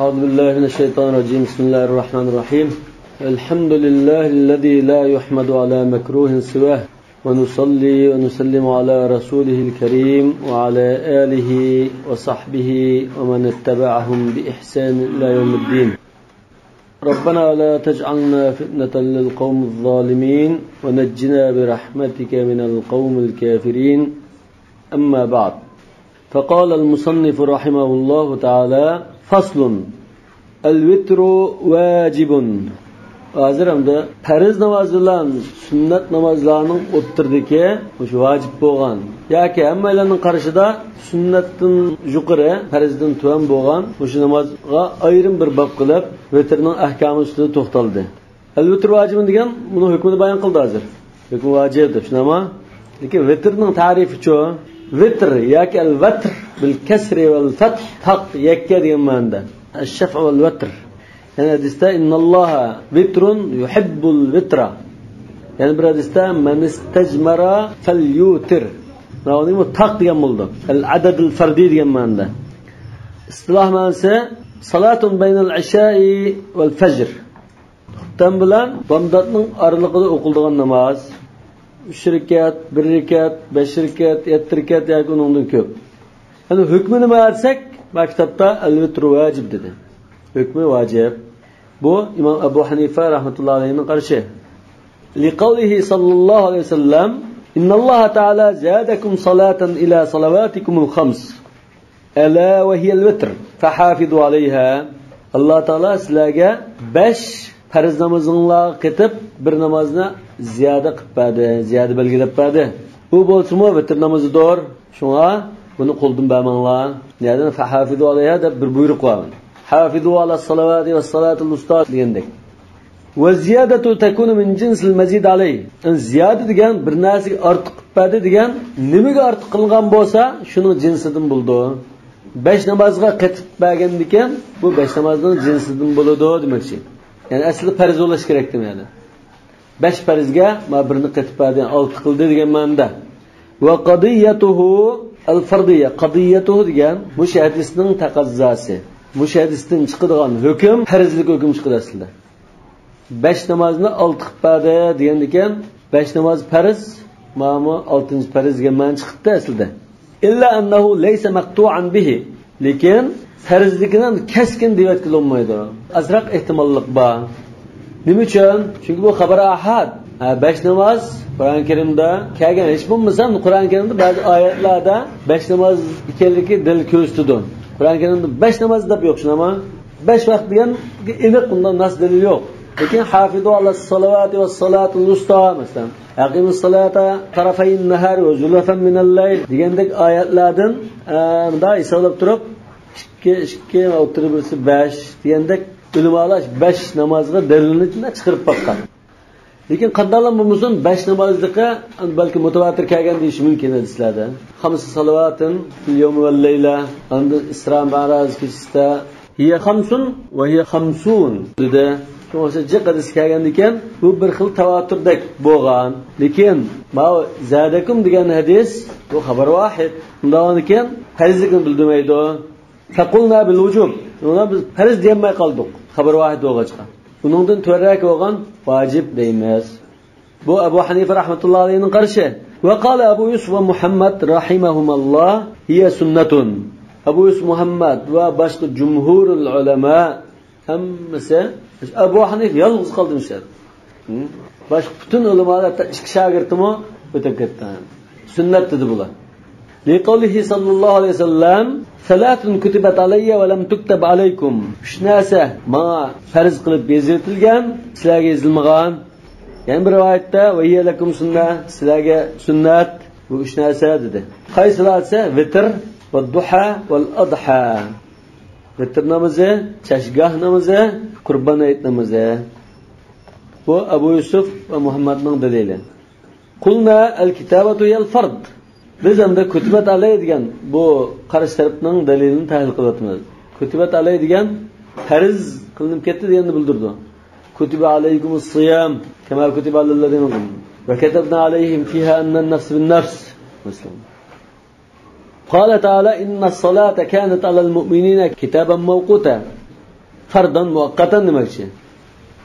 أعوذ بالله من الشيطان الرجيم. بسم الله الرحمن الرحيم. الحمد لله الذي لا يحمد على مكروه سواه، ونصلي ونسلم على رسوله الكريم وعلى آله وصحبه ومن اتبعهم بإحسان إلى يوم الدين. ربنا لا تجعلنا فتنة للقوم الظالمين ونجنا برحمتك من القوم الكافرين. أما بعد، فقال المصنف رحمه الله تعالى: فصل الوتر واجب. Hozir hamda farz namozi bilan sunnat namozlarining o'ttirdiki o'sha vojib bo'lgan yoki hammalarning qarashida sunnatdan yuqori, farzdan tuvan bo'lgan o'sha namozga ayrim bir bob qilib vitrning ahkomi ustida to'xtaldi. Al vitr vojibun degan buni hukmini bayon qildi hozir. Hukmi vojib deb shunami? Lekin vitrning ta'rifi-chu, vitr yoki al vatr bil kasri val fath taq yakka degan ma'noda. Ash-shaf' val vatr. Yani hadisda innalloha vitrun yuhibbul vitra. Yani bir hadisda man istajmara falyutir. Navni bu taq degan bo'ldi. Al adadul fardi degan ma'noda. Istiloh ma'nosi salatun baynal isha'i val fajr. Xuftan bilan bomdodning oralig'ida o'qiladigan namoz. 3 rakat, 1 rakat, 5 rakat, 7 rakat yoki undan ko'p. Yani hukmi nima desak, bu kitobda al vitru vajib dedi. Hükmü vacip. Bu İmam Ebu Hanife rahmetullahi aleyhinin karşı. Liqavlihi sallallahu aleyhi ve sellem: İnnallaha teala zâdekum salatan ila salavatikumul khams. Ela ve hiyel vitr. Fehafizu aleyha. Allah Teala sizlerge 5 farz namazınla ketip bir namazını ziyade qilib berdi, ziyade belgilep berdi. Bu bo'lsa-mu vitr namazıdır. Şuna bunu qo'ldan bermanglar. Neden fehafizu aleyha deb bir buyruq var. حافظوا على الصلوات والصلاة الوسطى degandek. Va ziyadatu takunu min jinsil mazid alayh. Yani ziyada degan bir narsaga ortiq qilib berdi degan, nimaga ortiq qilingan bo'lsa, shuning jinsidan bo'ldi. 5 namozga qetib bergan ekan, bu 5 namozning jinsidan bo'ladi demoqchi. Ya'ni asli farz bo'lish kerak demaydi. 5 farzga ma birini qetib berdi, 6 qildi degan ma'noda. Va qadiyatuhu al-fardiyya, qadiyatuhu degan bu hadisning taqazzasi. Bu hadisdan chiqadigan hukm farzlik hukm chiqadi aslida. 5 namozni 6 qilib berdi degan ekan, 5 namoz farz, ma'mu 6-farz degan ma'no chiqibdi aslida. Illa annahu laysa maqtu'an bihi. Lekin farzlikini keskin deb aytib bo'lmaydi. Azroq ehtimollik bor. Nima uchun? Chunki bu xabar ahad. 5 namoz Qur'oni Karimda kelgan, hech bo'lmasa Qur'oni Karimda ba'zi oyatlarda 5 namoz ekanligi dalil ko'rsatdi. Qur'oni Karimda 5 namoz deb yo'q, shunami? 5 vaqt degan aniq bundan nas dalil yo'q. Lekin hafizu ala salavati va salatul wusta masalan, aqimus salata tarafayn nahar va zulafan minal layl degandek oyatlardan bunday hisoblab turib 2 2 va o'tirib birisi 5 degandek ulamolar 5 namozga dalilni chiqarib boqqan. Lekin qandalan bo'lmasin 5 namozlikqa balki mutavatir kelgan deyish mumkin hadislarda. Xamsa salavatin fil yawmi val layla, anda Isro Mi'roj kechasida hiya xamsun va hiya xamsun dedi. O'sha jiq hadis kelgan ekan, bu bir xil tavaturdek bo'lgan. Lekin ma zadakum degan hadis bu xabar vahid. Undan ekan farzlikni bildirmaydi. Faqulna bil vujub. Uni biz farz deyolmay qoldik. Xabar vahid bo'lg'achqa. Buningdan to'rak bo'lgan vojib deymiz. Bu Abu Hanifa rahmatullohi alayhining qarashi. Va qala Abu Yusuf va Muhammad rahimahumalloh hiya sunnatun. Abu Yusuf Muhammad va boshqa jumhurul ulama hammasi Abu Hanifa yolg'iz qoldi o'sha. Boshqa butun ulamolar hatto ikki shogirdimi o'tib ketdi. Sunnat dedi bular. Liqavlihi sallallohu alayhi vasallam: Salatun kutibat alayya va lam tuktab alaykum. Uch narsa menga farz qilib belgilangan, sizlarga yozilmagan. Yana bir rivoyatda va hiya lakum sunnah, sizlarga sunnat bu uch narsa dedi. Qaysilar desa vitr va duha va adha. Vitr namozi, chashgoh namozi, qurbon hayit namozi. Bu Abu Yusuf va Muhammadning dalili. Qulna al-kitabatu yal fard. Biz hamda kutibat alay degan bu qarash tarafning dalilini tahlil qilyapmiz. Kutibat alay degan farz qilinib ketdi deganni bildirdi. Kutiba alaykumus siyam kama kutiba alal-lazina min qablikum va katabna alayhim fiha anna an-nafs bin-nafs. Masalan. Qala ta'ala inna as-salata kanat alal mu'minina kitaban mawquta. Fardan muvakkatan demekçi.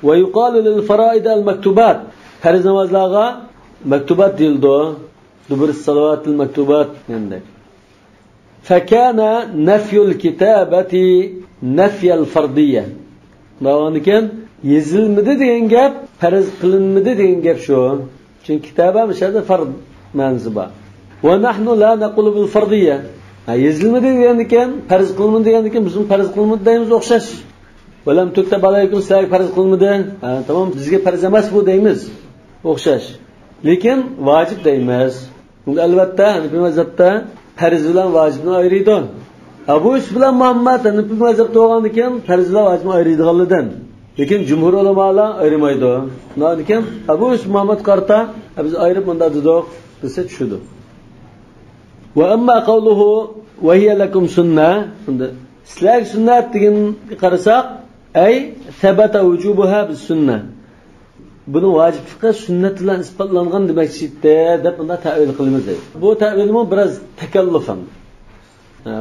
Ve yuqalu lil faraid el mektubat. Farz namazlarga mektubat deyildi. Dubur salavatil mektubat demek. Fekâne nefyul kitabeti nefyel fardiyye. Davaniken yezilmedi degan gap, farz qilinmidi degan gap shu. Chunki kitaba mishada farz ma'nosi bor. Va nahnu la naqulu bil fardiyye. Yezilmedi degan ekan, farz qilinmadi degan ekan, biz farz qilinmadi deymiz o'xshash. Va lam tuktab alaykum sizlarga farz qilinmadi. Tamam, bizga farz emas bu deymiz. O'xshash. Lekin vojib deymiz. Bunda albatta Hanafi mazhabda farz bilan vojibni ayiradi. Abu Yusuf bilan Muhammad Hanafi mazhabda bo'lgan ekan, farz bilan vojibni ayiradiganlardan. Lekin cumhur ulamalar ayırmaydı. Bundan ekan Abu Yusuf Muhammad qarta biz ayırıp bunda dedik desa tushadi. Va amma qawluhu va hiya lakum sunnah. Bunda sizlar sunnat degan qarasak, ay sabata wujubuha bis sunnah. Bunun vajibligi sunnat bilan isbotlangan demakchi deb bunda ta'vil qilamiz. Bu ta'vilmi biraz takalluf ham.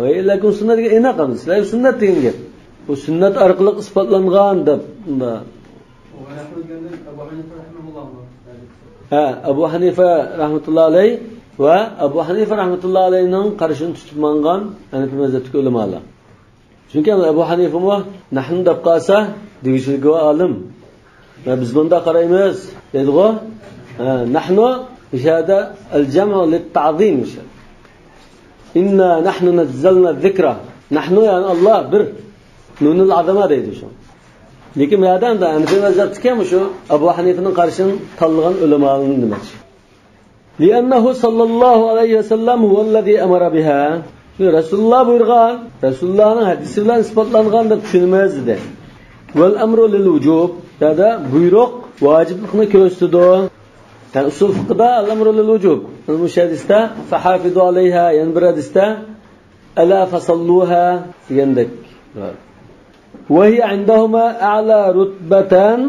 Va lakum sunnat degan aniq ham sizlar sunnat degan gap. Bu sunnat orqali isbotlangan deb bunda. Ha, Abu Hanifa rahmatullohi alayh va Abu Hanifa rahmatullohi alayhning qarashini tutib mangan Hanafi mazhabdagi ulamolar. Chunki Abu Hanifa nahnu deb qolsa degishiligi olim. Va biz bunda qaraymiz deydi-ku. Nahnu ishada al-jam'u lit-ta'zim. Inna nahnu nazzalna az-zikra. Nahnu yani Allah bir nunul azama deydi shu. Lekin bu yerdan da Hanafi mazhabdagi ham shu Abu Hanifaning qarshini tanlagan ulamolarning demak. Li'annahu sallallohu alayhi vasallam huvallazi amara biha. Rasululloh buyurgan, Rasulullohning hadisi bilan isbotlangan deb tushunamiz dedi. Vel amru lil vujub. Yada buyruq vojiblikni ko'rsatadi. Yani usul fiqhda al amru lil vujub. Bu hadisda fahafizu alayha, yani bir hadisda ala fasalluha degandek. Ve hiye indahuma a'la rutbatan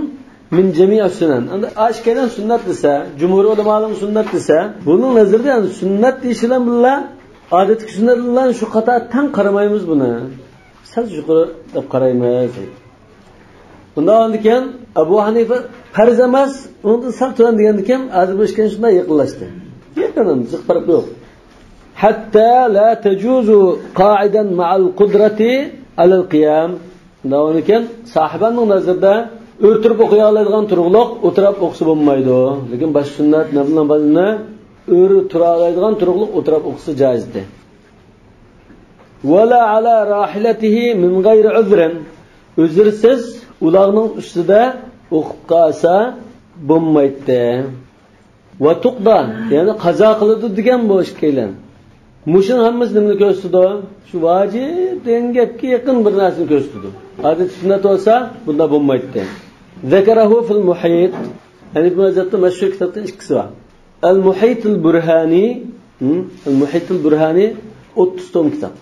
min cemi'is sunan. Aşkelen sünnet dese, cumhur ulemaların sünnet dese, bunun nazarında yani sünnet deyişilen bunlar, adetki sünnet bilan şu qata tan qaramaymiz buni. Sal yuqori deb qaraymiz. Bundan ekan Abu Hanifa farz emas, undan sal tuvan degan ekan, hozir bu ishga shunday yaqinlashdi. Yaqin, jiq farq yo'q. Hatta la tajuzu qa'idan ma'al qudrati alal qiyam. Bundan ekan sahibaning nazarida o'tirib o'qiy oladigan turug'liq o'tirib o'qisa bo'lmaydi. Lekin bosh sunnat naflan ba'zini o'ri tura oladigan turug'liq o'tirib o'qisa joizdir. Wala ala rahilatihi min g'ayri uzrin. Uzrsiz ularning ustida o'qib qolsa bo'lmaydi. Va tuqda, ya'ni qazo qiladi degan bu ishkaylan. Mushin hammasi nimani ko'rsatadi? Shu vojib degan gapga yaqin bir narsani ko'rsatadi. Odat sunnat bo'lsa bunda bo'lmaydi. Zakarahu fil muhit. Ya'ni bu mazhabda mashhur kitobdan ikkisi bor. Al-Muhitul Burhani, Al-Muhitul Burhani 30 tom kitob.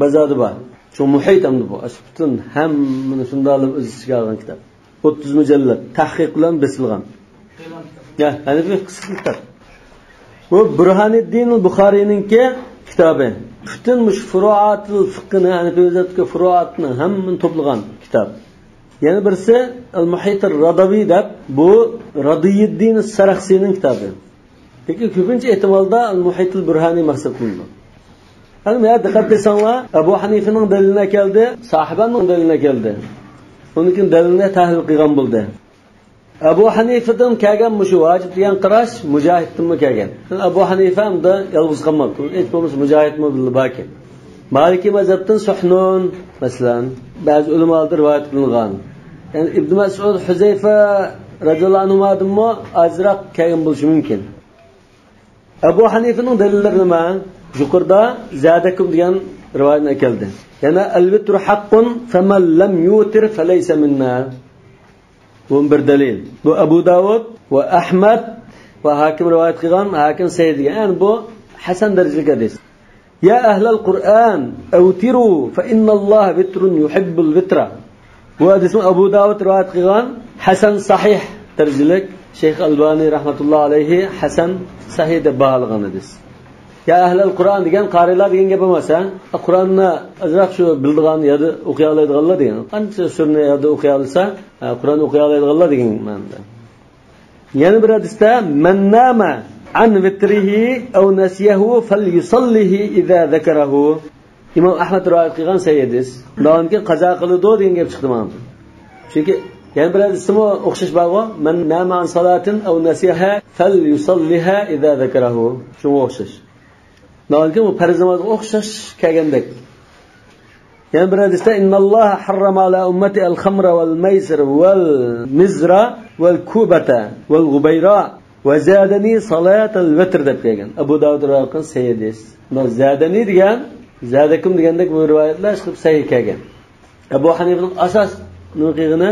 Bozorda bor. Shu muhit ham bu. Butun hammani shunda olib o'z ichiga olgan kitob. 30 mujallad tahqiq bilan besilgan. Ya, hani bir qisqa kitob. Bu Burhaniddin Buxoriyninki kitobi. Butun mush furuatul fiqhni, Hanafi mazhabidagi furuatni hammani to'plagan kitob. Yana birisi Al-Muhitur Radaviy deb, bu Radiyiddin Saraxsiyning kitobi. Lekin ko'pincha ehtimolda Al-Muhitul Burhaniy maqsad qilinadi. Hani ya diqqat etsanglar, Abu Hanifaning dalilini keldi, sahibaning dalilini keldi. Uniki dalilini tahlil qilgan bo'ldi. Abu Hanifadan kelgan mushu vojib degan qarash Mujohiddanmi kelgan. Abu Hanifa hamda yolg'iz qolmabdi. Hech bo'lmasa Mujohidmi bildi balki. Maliki mazhabdan Suhnun masalan, ba'zi ulamolarda rivoyat qilingan. Yani İbn Mas'ud, Huzayfa radhiyallohu anhudanmi azroq kelgan bo'lishi mumkin. Abu Hanifaning dalillari nima? Yuqorida zadakum degan rivoyatni keldi. Yana al-vitru haqqun faman lam yutir falaysa minna. Bu bir dalil. Bu Abu Davud va Ahmad va Hakim rivoyat qilgan, Hakim sayyid degan. Yani bu hasan darajali hadis. Ya ahlal Qur'an awtiru fa innalloha vitrun yuhibbul vitra. Bu hadisni Abu Davud rivoyat qilgan, hasan sahih darajalik. Şeyx Albani rahmatullohi alayhi hasan sahih deb baholagan hadis. Ya ahlel Kur'an degan qarilar degan gap emas, ha? Qur'onni azroq shu bildigan yoda o'qiy oladiganlar degan. Qancha surani yoda o'qiy olsa, Qur'on o'qiy oladiganlar degan ma'noda. Yana bir hadisda man nama an vitrihi aw nasiyahu falyusallihi idza zakarahu. İmom Ahmad rivoyat qilgan sahih hadis. Undan keyin qazo qiladi degan gap chiqdi mana. Chunki yana bir hadismi o'xshash bor, man nama an salatin aw nasiyaha falyusalliha idza zakarahu. Shunga o'xshash. Undan keyin bu farz namozga o'xshash kelgandek. Yana bir hadisda innalloha harrama ala ummati al-khamra wal maysir wal mizra wal kubata wal ghubayra va zadani salatal vitr deb kelgan. Abu Davud rivoyat qilgan sahih hadis. Zadani degan zadakum degandek bu rivoyatlar chiqib sahih kelgan. Abu Hanifaning asos nuqig'ini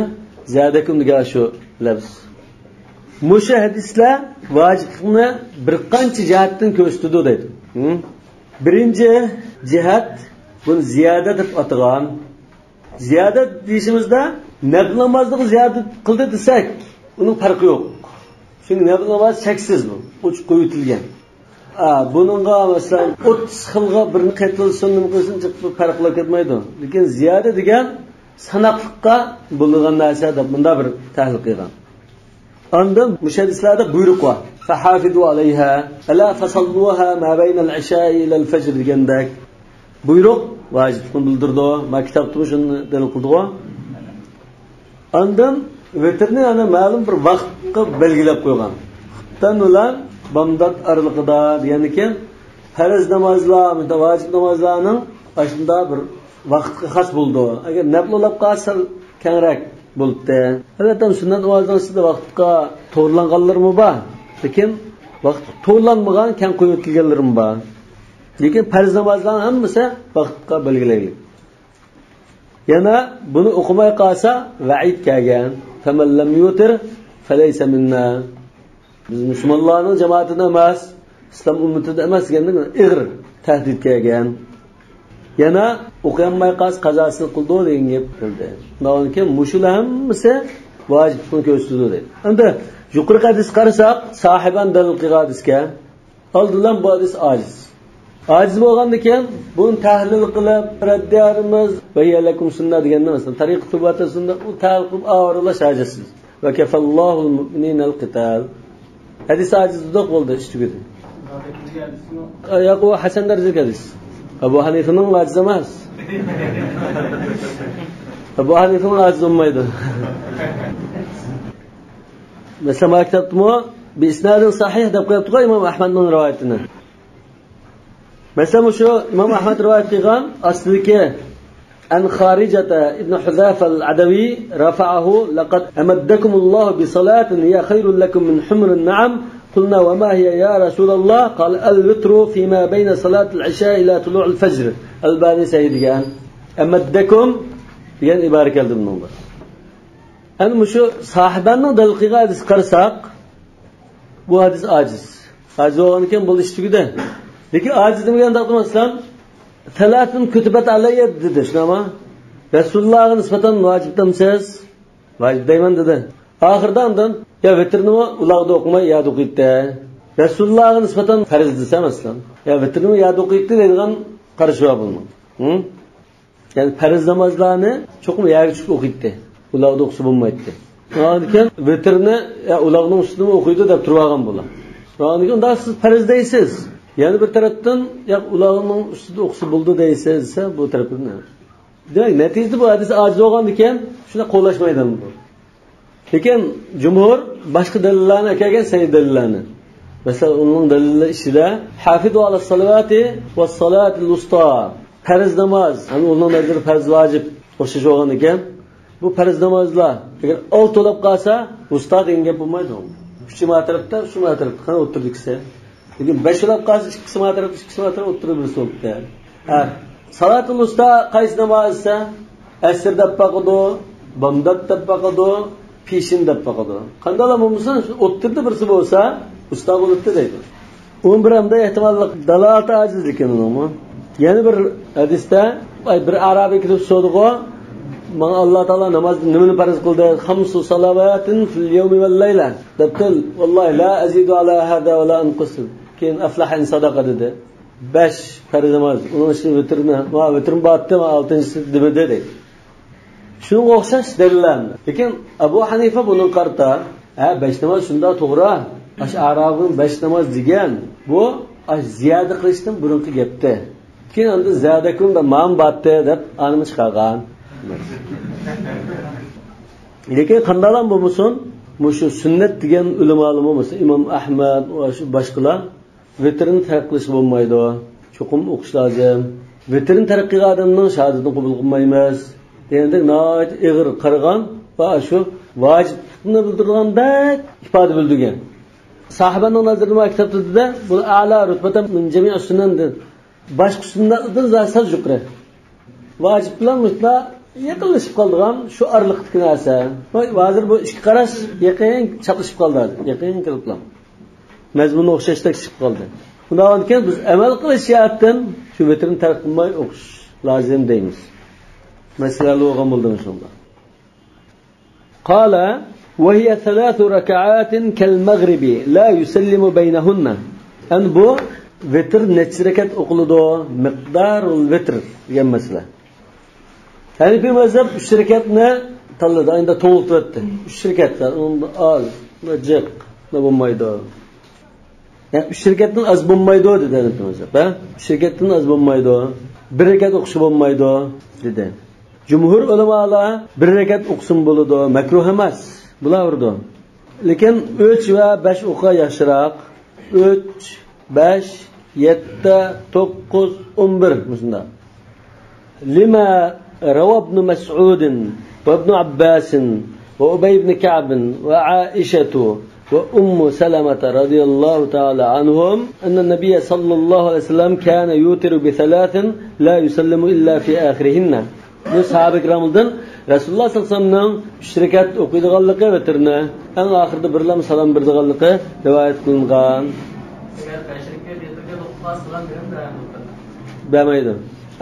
zadakum degan shu lafz. Musha hadislar vojiblikni bir qancha jihatdan ko'rsatadi deydi. Birinchi jihat buni ziyoda deb atagan. Ziyoda deyishimizda nafl namozini ziyoda qildi desak, uning farqi yo'q. Chunki nafl namoz cheksiz bu, uch qo'yitilgan. Buningga masalan 30 xilga birini qaytilsin, nima qilsin, chiqib farqlab ketmaydi. Lekin ziyoda degan sanoqlikqa bo'lgan narsa deb bunda bir tahlil qilgan. Ondan mushadislarda buyruq bor. Fahafizu alayha ala fasalluha ma baynal isha'i ila al-fajr degandek. Buyruq vojiblikni bildirdi. Ma kitobda shuni dalil qildi. Ondan vitrni ana ma'lum bir vaqtga belgilab qo'ygan. Xuftan bilan bomdod aralig'ida degan ekan, farz namozlar, vojib namozlarning shunda bir vaqtga xos bo'ldi. Agar nafl bo'lib qolsa kengroq bo'libdi. Albatta sunnat namozdan ichida vaqtga to'g'rilanganlarmi bor, lekin vaqt to'g'rilanmagan, keng qo'yib o'tilganlarmi bor. Lekin farz namozlarning hammasi vaqtga belgilangan. Yana buni o'qimay qolsa va'id kelgan. Faman lam yutir falaysa minna. Biz musulmonlarning jamoatida emas, islom ummatida emas deganda ig'ir tahdid kelgan. Yana o'qiyolmay qolsa qazosini qildi degan gap keldi. Undan keyin mushular hammasi vojiblikni ko'rsatdi deydi. Endi yuqorqi hadis qarasak, sahiban dalil qilgan hadisga oldidan bu hadis ojiz. Ojiz bo'lgandan keyin buni tahlil qilib raddiyarimiz va yalakum sunna deganda masalan tariq tubata sunna u tahlil qilib og'irlash hojatsiz. Va kafallohul mu'minina al-qital. Hadis ojiz bo'ldi, ish tugadi. Yo'q, u hasan darajalik hadis. Abu Hanifaning ojiz emas. Abu Hanifaning ojiz bo'lmaydi. Masalan, maktabda bi isnadin sahih deb qo'yibdi Imom Ahmadning rivoyatini. Masalan, shu Imom Ahmad rivoyat qilgan asliki an Kharijata ibn Huzafa al-Adawi rafa'ahu laqad amaddakumullohu bi salatin hiya khayrun lakum min humrin na'am. قلنا وما هي يا رسول الله؟ قال الوتر فيما بين صلاة العشاء إلى طلوع الفجر. الباني سيد قال أمدكم degan ibora keldi bunga. Endi shu sahibanning dalil qilgan hadis qarasak, bu hadis ojiz. Ojiz bo'lgan ekan bu ish tugadi. Lekin ojiz demagan taqdirda talatun kutibat alayya dedi, shunami? Rasulullohga nisbatan vojibdamsiz? Vojib deyman dedi. Oxirida undan ya vitrni ularga o'qimay yod o'qiydi. Rasulullohga nisbatan farz desa masalan, ya vitrni yod o'qiydi deydigan qarash bor bunun. Ya'ni farz namozlarni cho'qim yerga tushib o'qiydi. Ularga o'qisa bo'lmaydi. Undan keyin vitrni ya ularning ustida o'qiydi deb turib olgan bular. Undan keyin unda siz farz deysiz. Yana bir tarafdan ya ularning ustida o'qisa bo'ldi deysiz desa bu tarafdan. Demak, natijada bu hadis ojiz bo'lgandan keyin shuni qo'llashmaydi bu. Lekin jumhur boshqa dalillarni kelgan sahih dalillarni. Masalan, uning dalili ichida hafizu ala salavati va salatil usta. Farz namoz, ya'ni uning nazarida farz vojib o'xshash bo'lgan ekan. Bu farz namozlar agar olti bo'lib qolsa, usta degan gap bo'lmaydi. 3 martabda, shu martabda qani o'tirdik-sa. Lekin 5 bo'lib qolsa, 2 martabda, 2 martabda o'tirib birisi bo'libdi. Ha, salatul usta qaysi namoz esa, asr deb boqadi, bomdod deb boqadi, peshin deb boqadi. Qandala bo'lmasa, o'ttirdi birisi bo'lsa, usta bo'libdi deydi. 11 hamda ehtimolli dalolat ojiz ekan uni. Yana bir hadisda bir arabiy kirib so'radi, "Mana Alloh taolo namozni nimani farz qildi? Xamsu salavatin fil yawmi val layla." Debdi, "Vallahi la azidu ala hada va la anqus." Keyin aflaha in sadaqa dedi. 5 farz namoz, uning ichida vitrni, va vitrim botdi, 6-chisi demadi deydi. Shunga o'xshash dalillarni. Lekin Abu Hanifa bunun qarta, 5 namoz shunda to'g'ri. Ash Arabning 5 namoz degan bu ash ziyada qilishdan burunqi gapdi. Keyin unda ziyada da man batdi deb animi chiqargan. Lekin qandalan bo'lmasin, shu sunnat degan ulamolar bo'lmasa, Imom Ahmad va shu boshqalar vitrni tark qilish bo'lmaydi. Cho'qim o'qish lozim. Vitrni tark qilgan odamning shahodatini qabul qilmaymiz. Degandek nihoyat ig'ir qaragan va shu vojiblikni bildirgandek ifoda bildirgan. Sahobaning nazarida kitobda bu a'lo rutbatan min jami' sunnandir. Boshqa sunnatdan sal yuqori. Vojib bilan mutlaq yaqinlashib qoldigan shu orliqdagi narsa. Hozir bu ikki qarash yaqin chaplashib qoldi. Yaqin qiliblar. Mazmuni o'xshashdek chiqib qoldi. Undan keyin biz amal qilish jihatdan shu vitrni tark qilmay o'qish lozim deymiz. Masala bo'lgan bo'ldi shunda. Qala wa hiya thalath rak'atin kal maghribi la yusallimu baynahunna. An bu vitr necha rakat o'qiladi? Miqdarul vitr degan masala. Hanifi mazhab 3 rakatni tanladi, endi to'g'riltdi. 3 rakatda unda oz, unda jiq, unda bo'lmaydi. Yani 3 rakatdan az bo'lmaydi dedi Hanifi mazhab, ha? 3 rakatdan az bo'lmaydi. 1 rakat o'qish bo'lmaydi dedi. Jumhur ulamolar 1 rakat o'qisin bo'ladi, makruh emas. Bular urdi. Lekin 3 va 5 o'qa yaxshiroq. 3, 5, 7, 9, 11 shunda. Lima روى ابن مسعود وابن عباس وأبي بن كعب وعائشة وأم سلمة رضي الله تعالى عنهم أن النبي صلى الله عليه وسلم كان يوتر بثلاث لا يسلم إلا في آخرهن. Bu sahabe kiramdan Rasululloh sallallohu alayhi vasallamning 3 rakat o'qiydiganligi vitrni eng oxirida birlam salom berdiganligi rivoyat qilingan. Agar 5 rakat vitrga o'qisa salom Bermaydi.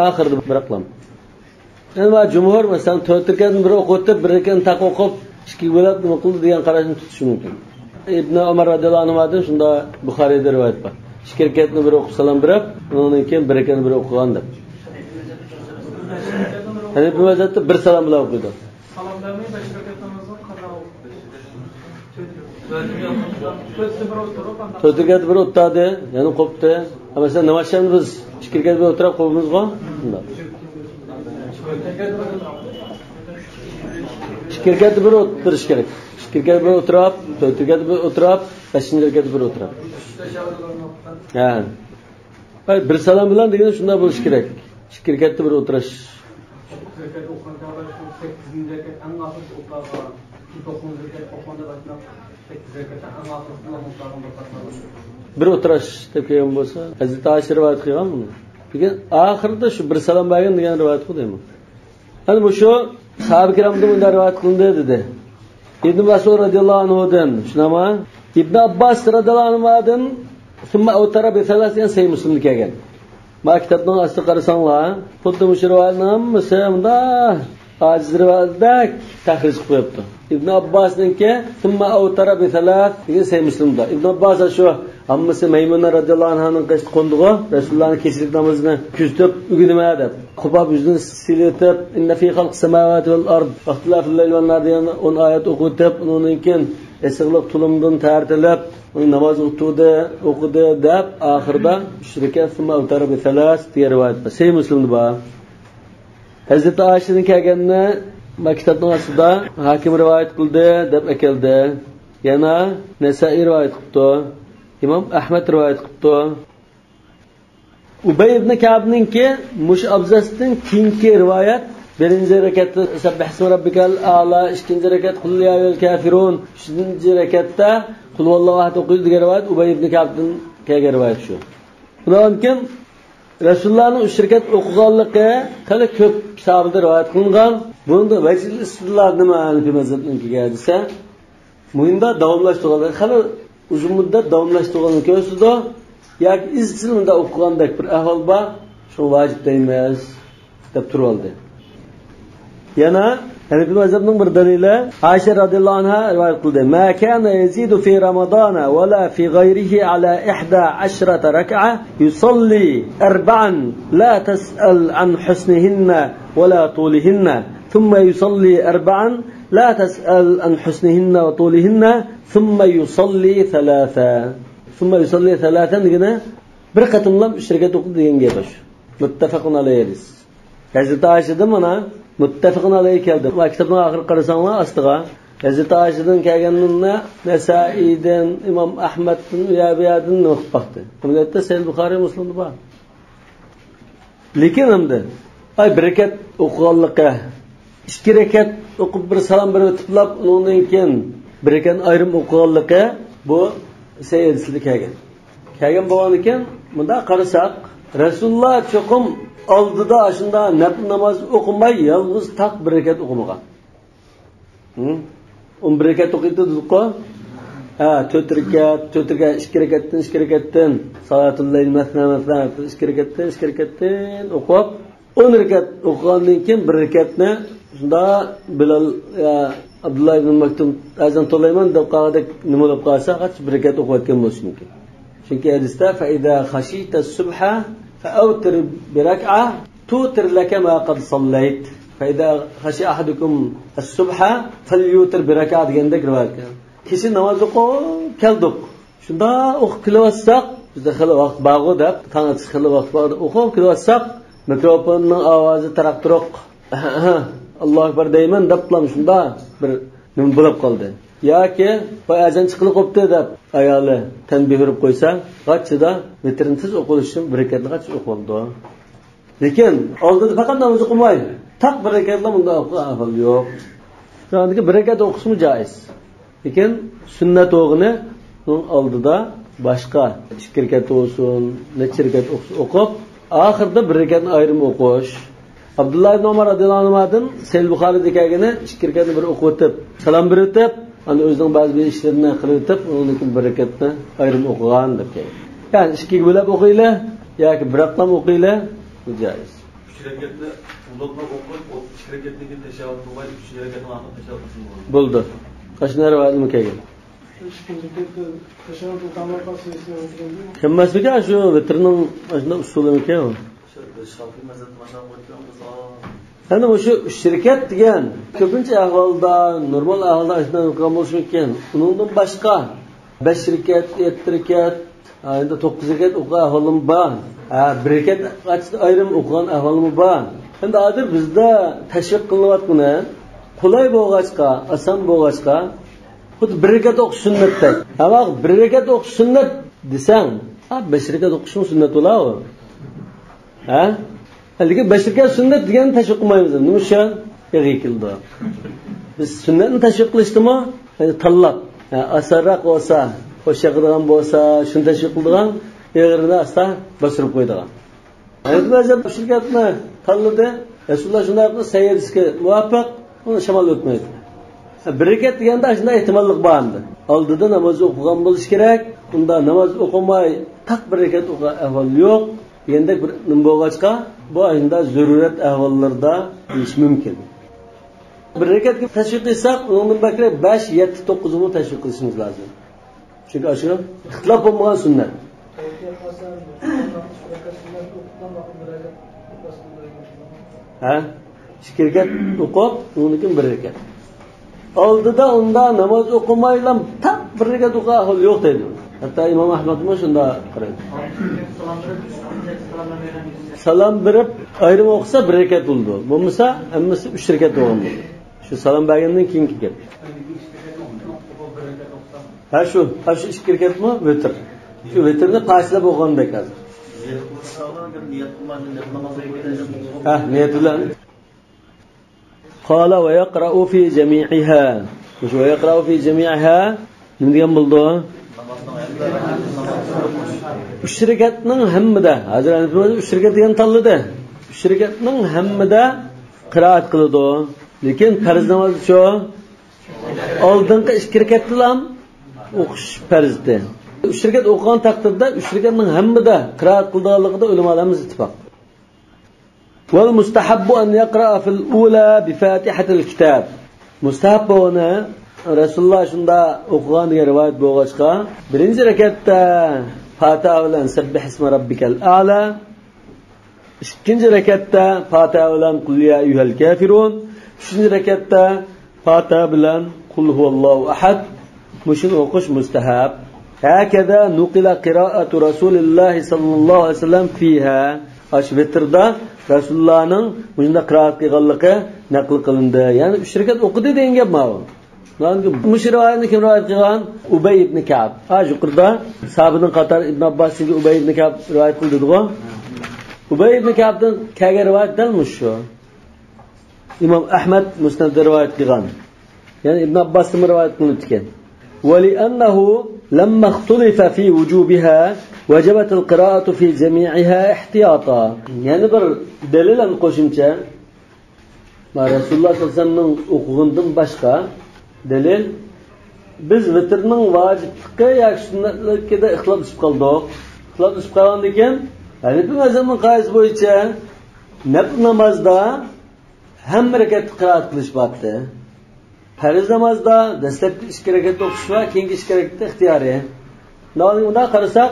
Oxirida biroqlam. Endi jumhur masalan 4 rakatni bir o'qitib, bir rakatni taq o'qib, ikki bo'lib nima qildi degan qarashni tutishi mumkin. Ibn Umar radhiyallohu anhudan shunda Buxoriyda rivoyat bor. 2 rakatni bir o'qib salom berib, undan keyin bir rakatni bir o'qigan deb. Hanifi mazhabda bir salom bilan o'qiydi. Salom bermay 5 rakat namozni qazo o'qiydi. 4 rakat bir o'tadi, ya'ni qo'pdi. Masalan, namozshomni biz 2 rakat bir o'tirib qo'yamiz-ku. Shunda. 2 rakat bir o'tirish kerak. 2 rakat bir o'tirib, 4 rakat bir o'tirib, 5 rakat bir o'tirib. Ha. Bir salom bilan degani shunday bo'lish kerak. 2 rakatda bir o'tirish. 8 o'qiganda 8 rakat eng oxirgi o'qilgan, 9 rakat o'qiganda boshlab 8 rakat eng oxirgi o'qilgan bir o'tirish deb kelgan bo'lsa, Hazrati Oysha rivoyat qilgan buni. Lekin oxirida shu bir salom bergan degan rivoyat qildi. Hani bu shu sahabe kiramdan bunday rivoyat qilindi dedi. İbn Mas'ud radhiyallohu anhudan, shunama İbn Abbas radhiyallohu anhudan summa awtara bi thalas degan Sahih Muslimda kelgan. Ma kitobning asli qarasanglar, xuddi shu rivoyatning hammasi bunda ajiz rivoyatdek tahrij qilib qo'yibdi. İbn Abbasninki summa awtara bi thalas degan Sahih Muslimda. İbn Abbas shu hammasi Maymuna radhiyallohu anhaning qasd qo'ndig'i Rasulullohning kechlik namozini kuzatib o'ginma deb, Xubab yuzini silitib, inna fi xalqis samawati val ard, ixtilafil layli van nahar degan 10 oyat o'qitib, undan keyin isig'liq tulumdan tartilib, uni namoz o'qidi, o'qidi deb oxirida 3 rakat summa awtara bi thalas degan rivoyat bor. Sahih Muslimda bor. Hazrati Oyshadan kelganini kitobning aslida Hakim rivoyat qildi deb akeldi. Yana Nasaiy rivoyat qildi. İmam Ahmad rivoyat qildi. Ubay ibn Ka'bninki mush abzasdan keyingi rivoyat birinchi rakatda sabbih ismi robbikal a'la, ikkinchi rakat qul ya ayyuhal kafirun, uchinchi rakatda qul huvallohu ahad o'qiydi degan rivoyat Ubay ibn Ka'bdan kelgan rivoyat shu. Undan keyin Rasulullohning 3 rakat o'qiganligi hali ko'p sahobalar rivoyat qilingan. Bunda vajil istidlol nima Hanifi mazhabninkiga desa, bunda davomlashtirgan, hali uzun muddat davomlashtirganini ko'rsatdi. Yoki izchil bunda o'qigandek bir ahvol bor, shu vojib deymiz deb turib oldi. Yana Hanefi mezhebinin bir delili Ayşe radıyallahu anh'a rivayet kıldı. Ma kana yezidu fi Ramazana ve la fi gayrihi ala 11 rek'a yusalli erba'an la tes'al an husnihinne ve la tulihinne thumma yusalli erba'an la tes'al an husnihinne ve tulihinne thumma yusalli thalatha. Thumma yusalli thalathan degeni bir qatimlam 3 rekat o'qidi degan gap shu. Muttafaqun alayhi. Hazreti Ayşe'den mana muttafaqun alayhi keldi. Va kitobning oxiri qarasanglar ostiga Hazreti Ayşe'den kelganini Nesai'den, İmam Ahmed'den, Uyabiyadan o'qib boqdi. Bunda Sahih Buxoriy, Muslimda bor. Lekin endi ay bir rakat o'qiganligi, 2 rakat o'qib bir salom berib o'tiblab, undan keyin bir rakat ayrim o'qiganligi bu sahih hadisda kelgan. Kelgan bo'lgan ekan, bunda qarasak, Rasululloh cho'qim oldida shunda nafl namoz o'qimay yolg'iz taq bir rakat o'qimagan. 11 rakat o'qiydi dedik-ku. Ha, 4 rakat, 4 rakat, 2 rakatdan, 2 rakatdan salatul layl masna masna 2 rakatdan, 2 rakatdan o'qib 10 rakat o'qigandan keyin bir rakatni shunda Bilal Abdullah ibn Maktum azon to'layman deb qolgandek nima bo'lib qolsa, qach bir rakat o'qiyotgan bo'lishi mumkin. Chunki hadisda fa iza khashita as-subha فأوتر بركعة توتر لك ما قد صليت فإذا خشي أحدكم الصبح فليوتر بركعة degandek rivoyat kelgan. Kecha namoz o'qib keldik. Shunda o'qib kelyotsak, bizda xili vaqt bor deb, tong otish xili vaqt bor o'qib kelyotsak, mikrofonning ovozi taraq turuq. Allohu akbar deyman deb shunda bir nima bo'lib qoldi. Yoki voy azon chiqilib qopti deb ayoli tanbih berib qo'ysa, qachida vitrni tez o'qilishi bir rakatni qach o'qildi. Lekin oldida faqat namoz o'qimay, taq bir rakatla bunda ahvol yo'q. Shundan bir rakat o'qishmi joiz. Lekin sunnat o'g'ini uning oldida boshqa 2 rakat bo'lsin, necha rakat o'qib, oxirida bir rakatni ayrim o'qish. Abdullah ibn Umar radhiyallohu anhudan Sahih Buxoriyda kelgani 2 rakatni bir o'qib o'tib, salom berib o'tib, ana o'zining ba'zi bir ishlarini qilib o'tib, undan keyin bir rakatni ayrim o'qigan deb kelgan. Ya'ni ikkiga bo'lib o'qinglar yoki bir raqam o'qinglar, bu joiz. 3 rakatni uloqlab o'qib, 2 rakatdan keyin tashahhud qilmay, 3 rakatni oxirida tashahhud qilsin bo'ldi. Bo'ldi. Qashnar rivoyatmi kelgan? Kimmasmika shu vitrning shunda usulimikan u? Endi o'sha shirkat degan ko'pincha ahvolda, normal ahvolda shunday o'qigan bo'lishi mumkin. Undan boshqa 5 rakat, 7 rakat, endi 9 rakat o'qigan ahvolim bor. 1 rakat ayrim o'qigan ahvolim bor. Endi hozir bizda tashviq qilinyotgani qulay bo'lg'achqa, oson bo'lg'achqa xuddi 1 rakat o'qish sunnatdek. Ammo 1 rakat o'qish sunnat desang, 5 rakat o'qishing sunnat bo'ladi. Ha? Lekin 5 rakat sunnat deganni tashviq qilmaymiz. Nima uchun? Yig'i keldi. Biz sunnatni tashviq qilishdimi? Tanlab, osonroq bo'lsa, xo'sh yoqadigan bo'lsa, shuni tashviq qildigan, ig'rini asta bostirib qo'ydigan. Hanafi mazhab shirkatni tanladi. Rasululloh shunday qilib sayyidga muvofiq, uni shamol o'tmaydi. Bir rakat deganda shunday ehtimollik bor endi. Oldida namoz o'qigan bo'lish kerak. Unda namoz o'qimay taq bir rakat o'qigan ahvol yo'q. Degandek bir nima bo'lg'achqa, bu ayında zarurat ahvollarda deyish mumkin. Bir rakatga tashviq qilsak, undan bakra 5, 7, 9 ni tashviq qilishimiz lozim. Chunki shu ixtilof bo'lmagan sunnat. Ha? 2 rakat o'qib, undan keyin bir rakat. Oldida unda namoz o'qimaylam taq bir rakat o'qigan ahvol yo'q deydi. Hatto Imom Ahmadmi shunda qaraydi. Salom berib ayrim o'qisa bir rakat bo'ldi. Bo'lmasa hammasi 3 rakat bo'lgan bo'ldi. Shu salom bergandan keyingi gap. Ha shu, ha shu 2 rakatmi vitr. Shu vitrni parchalab o'qigandek hozir. Ha, niyat bilan. Qala va yaqra'u fi jami'iha. Shu va yaqra'u fi jami'iha nima degan bo'ldi? 3 rakatning hammida, hozir 3 rakat degan tanladi. 3 rakatning hammida qiroat qiladi. Lekin farz namozi shu oldingi 2 rakatni ham o'qish farzdi. 3 rakat o'qigan taqdirda 3 rakatning hammida qiroat qilganligida ulamolarimiz ittifoq. والمستحب أن يقرأ في الأولى بفاتحة الكتاب. Mustahab bo'lgani Rasululloh shunda o'qigan degan rivoyat bo'lg'achqa, birinchi rakatda Fatiha bilan Sabbih ismi robbikal a'la, ikkinchi rakatda Fatiha bilan Qul ya ayyuhal kafirun, uchinchi rakatda Fatiha bilan Qul huvallohu ahad mushuni o'qish mustahab. Hakaza nuqila qiroatu Rasulilloh sallallohu alayhi vasallam fiha. Ash vitrda Rasulullahning bunda qiroat qilganligi naql qilindi. Ya'ni 3 rakat o'qidi degan gap bu. Mush rivoyatni kim rivoyat qilgan? Ubay ibn Ka'b. Ha, yuqorida sahobaning qatori Ibn Abbosga Ubay ibn Ka'b rivoyat qildi-ku. Ubay ibn Ka'bdan kelgan rivoyat dal shu. Imom Ahmad Musnadda rivoyat qilgan. Ya'ni Ibn Abbosdan rivoyat qilinib ekan. ولأنه لما اختلف في وجوبها وجبت القراءة في جميعها احتياطا. Yani bir delil qo'shimcha Rasululloh sollallohu alayhi vasallamning o'qigandan boshqa delil biz vitrning vajibligi yoki sunnatligida ixtiloflashib qoldik. Ixtiloflashib qolgandan keyin Hanifi mazhabining qoidasi bo'yicha nafl namozda hamma rakat qiroat qilish bordi. Farz namozda dastlabki 2 rakat o'qish va keyingi 2 rakatda ixtiyoriy. Unda qarasak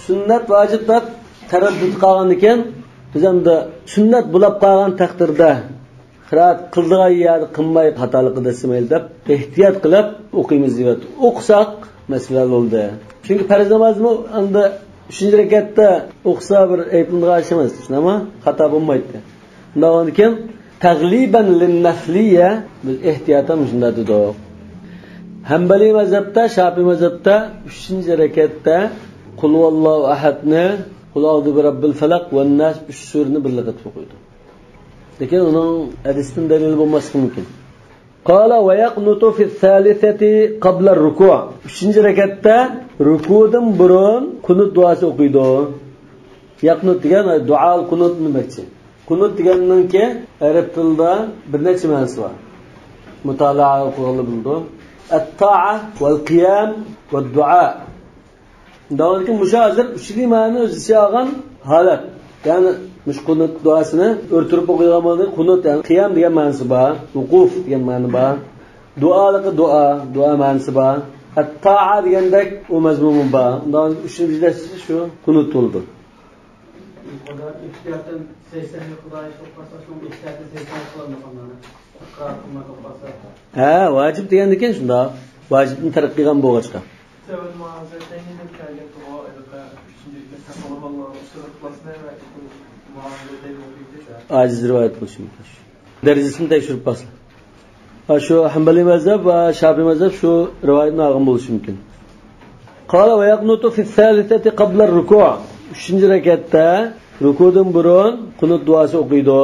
sunnat vojib deb taraddud qolgan ekan, biz endi sunnat bo'lib qolgan taqdirda qiroat qildigan yerda qilmay xatolik qilmaydi deb ehtiyot qilib o'qiymiz deb o'qisak masala bo'ldi. Chunki farz namozni endi 3-rakatda o'qisa bir aytilgan ish emas, shunami? Xato bo'lmaydi. Undan keyin tagliban lin-nafliya biz ehtiyotan shunda dedik. Hanbali mazhabda, Shafiy mazhabda 3-rakatda Qul huvallohu ahadni, Qul a'udhu bi robbil falaq va nas 3 surani birga qilib qo'ydi. Lekin uning hadisdan dalil bo'lmasligi mumkin. Qala va yaqnutu fi thalithati qabla ar-ruku'. 3-rakatda rukudan burun qunut duosi o'qiydi. Yaqnut degan duo qunut demakchi. Qunut deganninki arab tilida bir necha ma'nosi bor. Mutolaa o'qiganlar bildi. At-ta'a wal qiyam va duo. Davlatki musha hozir uchli ma'ni o'z ichiga olgan holat. Ya'ni mush qunut duosini o'rtirib o'qiydigan bo'ldi. Qunut ya'ni qiyam degan ma'nosi bor, vuquf degan ma'ni bor. Duoligi duo, duo ma'nosi bor. At-ta'a degandek u mazmuni bor. Undan uchini birlashtirish shu qunut bo'ldi. Ehtiyotdan secdeni Xudoy to'qpasa, shu ehtiyotdan secdani qilolmaganlar. Qiroat qilmay to'qpasa. Ha, vojib degan ekan shunda. Vojibni tark qilgan bo'lg'achqa. Aciz rivayet bo'lishi mumkin. Darajasini tekshirib bosla. Shu Hanbali mazhab va Shafiy mazhab shu rivoyatni olgan bo'lishi mumkin. Qala va yaqnutu fi thalithati qabla ar-ruku'. 3-rakatda rukudan burun qunut duosi o'qiydi.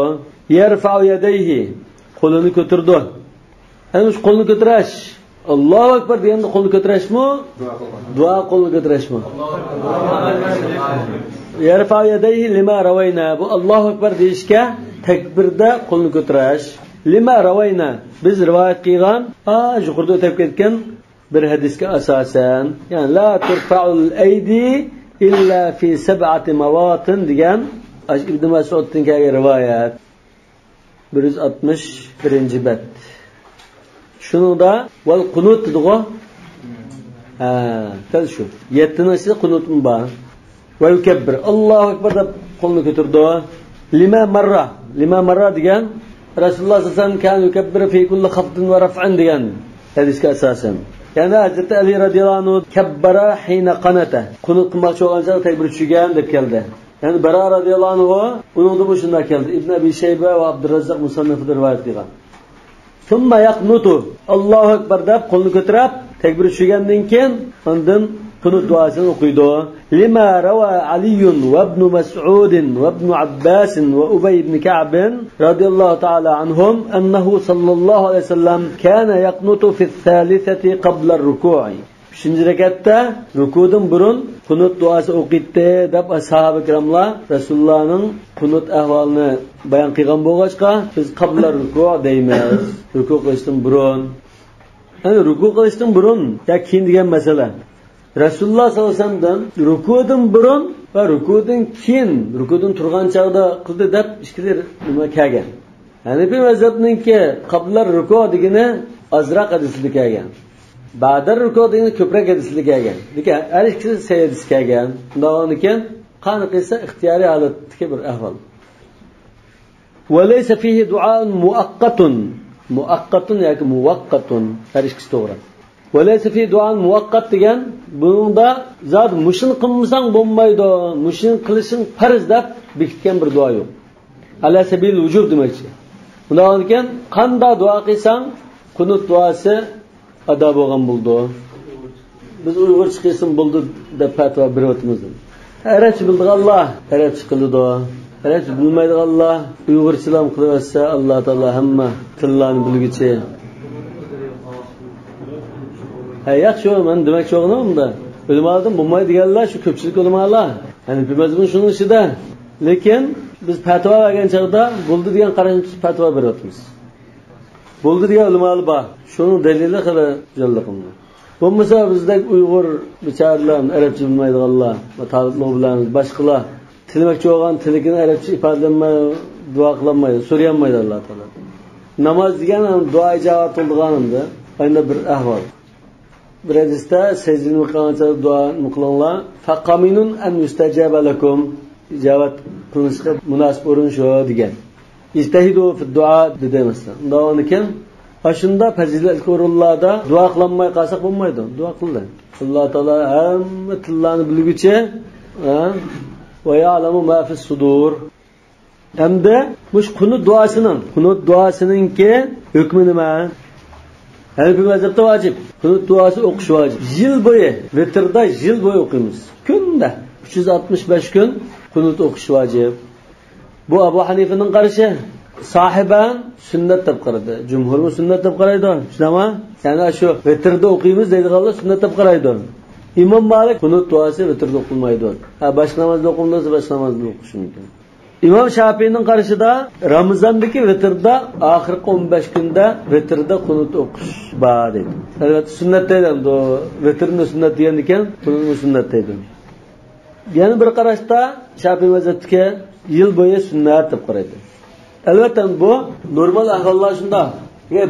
Yarfa'u yadayhi. Qo'lini ko'tardi. Endi shu qo'lni ko'tarish Allohu akbar deganda qo'lni ko'tarishmi? Duo qo'lni ko'tarishmi? Yarfa'u yadayhi lima ravayna. Bu Allohu akbar deyishga takbirda qo'lni ko'tarish. Lima ravayna. Biz rivoyat qilgan, yuqorida o'tib ketgan bir hadisga asosan, ya'ni la turfa'ul aydi illa fi sab'ati mawatin degan Ibn Mas'uddan kelgan rivoyat. 161-bet. Shuningda val qunut dedigo. Ha, tal shu. 7-ning ichida qunutmi bor. Va yukabbir. Allohu akbar deb qo'lni ko'tardi. Lima marra, lima marra degan Rasululloh sollallohu alayhi vasallam kan yukabbiru fi kulli khafdin va raf'in degan hadisga asosan. Ya'ni Hazrati Ali radhiyallohu anhu kabbara hina qanata. Qunut qilmoqchi bo'lgan chog'da takbir tushgan deb keldi. Ya'ni Bara radhiyallohu anhu uningda bu shunday keldi. Ibn Abi Shayba va Abdurrazzaq musannafida rivoyat qilgan. Thumma yaqnutu. Allohu akbar deb qo'lni ko'tarib takbir tushgandan keyin undan qunut duosini o'qiydi. Lima rawa Ali va ibn Mas'ud va ibn Abbas va Ubay ibn Ka'b radhiyallohu ta'ala anhum annahu sallallohu alayhi vasallam kana yaqnutu fi thalithati qabla ar-ruku'i. 3-rakatda rukudan burun qunut duosi o'qiydi deb sahoba ikromlar Rasulullohning qunut ahvolini bayon qilgan bo'lg'achqa biz qabla ruku' deymiz. Ruku qilishdan burun. Ya'ni ruku qilishdan burun ya keyin degan masala. Rasululloh sollallohu alayhi vasallamdan rukudan burun va rukudan keyin, rukudan turgan chog'da qildi deb ikkili nima kelgan. Hanafi mazhabninki qablar ruku degani ozroq hadisida kelgan. Ba'da ruku degani ko'proq hadisida kelgan. Lekin har ikkisi sahih hadis kelgan. Undan keyin qani qilsa ixtiyoriy holatdagi bir ahvol. وليس فيه دعاء مؤقت مؤقت yoki muvaqqatun har ikkisi to'g'ri. وليس فيه دعاء muvaqqat degan bunda zot mushun qilmasang bo'lmaydi, mushun qilishing farz deb bekitgan bir duo yo'q. Ala sabil vujub demakchi. Undan keyin qanday duo qilsang qunut duosi ado bo'lgan bo'ldi. Biz Uyg'urcha qilsin bo'ldi deb fatvo beryapmiz. Arabcha bildiganlar arabcha qiladi. Arabcha bilmaydiganlar Uyg'urchalam qilaversa Alloh taolo hamma tillarni bilguchi. Ha, yaxshi, men demakchi bo'lganim unda. Ulamolardan bo'lmaydi deganlar shu ko'pchilik ulamolar. Ya'ni bilmazmi shuning ichida. Lekin biz fatvo bergan chog'da bo'ldi degan qarashni tutib fatvo beryapmiz. Bo'ldi degan ulamolar bor. Shuning dalili qilib jonliqimni. Bo'lmasa bizdagi Uyg'ur bichoralar, arabcha bilmaydiganlar va toliblar bilan boshqalar tilmakchi bo'lgan tiligini arabcha ifodalanmay duo qilolmaydi, so'rayolmaydi Alloh taolo. Namoz degan ham duo ijobat bo'lganimda ayni bir ahvol. Bir hadisda secdeni qilgancha duo qilinglar, faqaminun an yustajaba lakum, ijobat qilinishga munosib o'rin shu degan. Ijtahidu fi duo dedi masalan. Undan keyin shunda fazilatli o'rinlarda duo qilolmay qolsak bo'lmaydi. Duo qildi. Alloh taolo hamma tillarni bilguchi, va ya'lamu ma fi sudur. Hamda mush qunut duosining, qunut duosininki hukmi nima? Hanafi mazhabda vojib. Qunut duosi o'qish vojib. Yil bo'yi vitrda yil bo'yi o'qiymiz. Kunda 365 kun qunut o'qish vojib. Bu Abu Hanifaning qarashi. Sahiban sunnat deb qaradi. Jumhurmi sunnat deb qaraydi. Shunami? Ya'ni shu vitrda o'qiymiz deydiganlar sunnat deb qaraydi. İmom Malik qunut duosi vitrda o'qilmaydi. Ha, boshqa namozda o'qilmasa boshqa namozda o'qish mumkin. İmom Shofiiyning qarashida Ramazondagi vitrda oxirgi 15 kunda vitrda qunut o'qish bor deydi. Albatta sunnat deydi, bu vitrni sunnat degan ekan, qunutni sunnat deydi. Yana bir qarashda Shofiiy mazhabdagi yil bo'yi sunnat deb qaraydi. Albatta bu normal ahvollar shunda.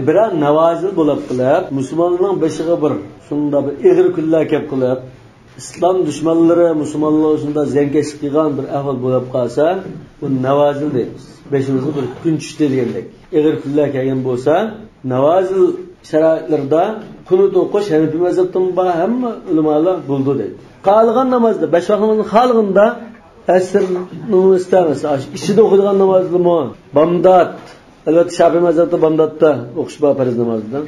Biror navozil bo'lib qilib, musulmonlarning boshiga bir shunda bir ig'ir kunlar kelib qilib, islom dushmanlari musulmonlar shunda ziyonkashlik qilgan bir ahvol bo'lib qolsa, bu navozil deymiz. Beshimizga bir kun tushdi degandek. Ig'ir kunlar kelgan bo'lsa, navozil sharoitlarda qunut o'qish Hanafi mazhabdan bor hamma ulamolar bo'ldi deydi. Qolgan namozda, besh vaqt namozni qolganda asrni istamiz. Ichida o'qiydigan namozni bomdod, albatta Shofiiy mazhabida bomdodda o'qish bor farz namozidan.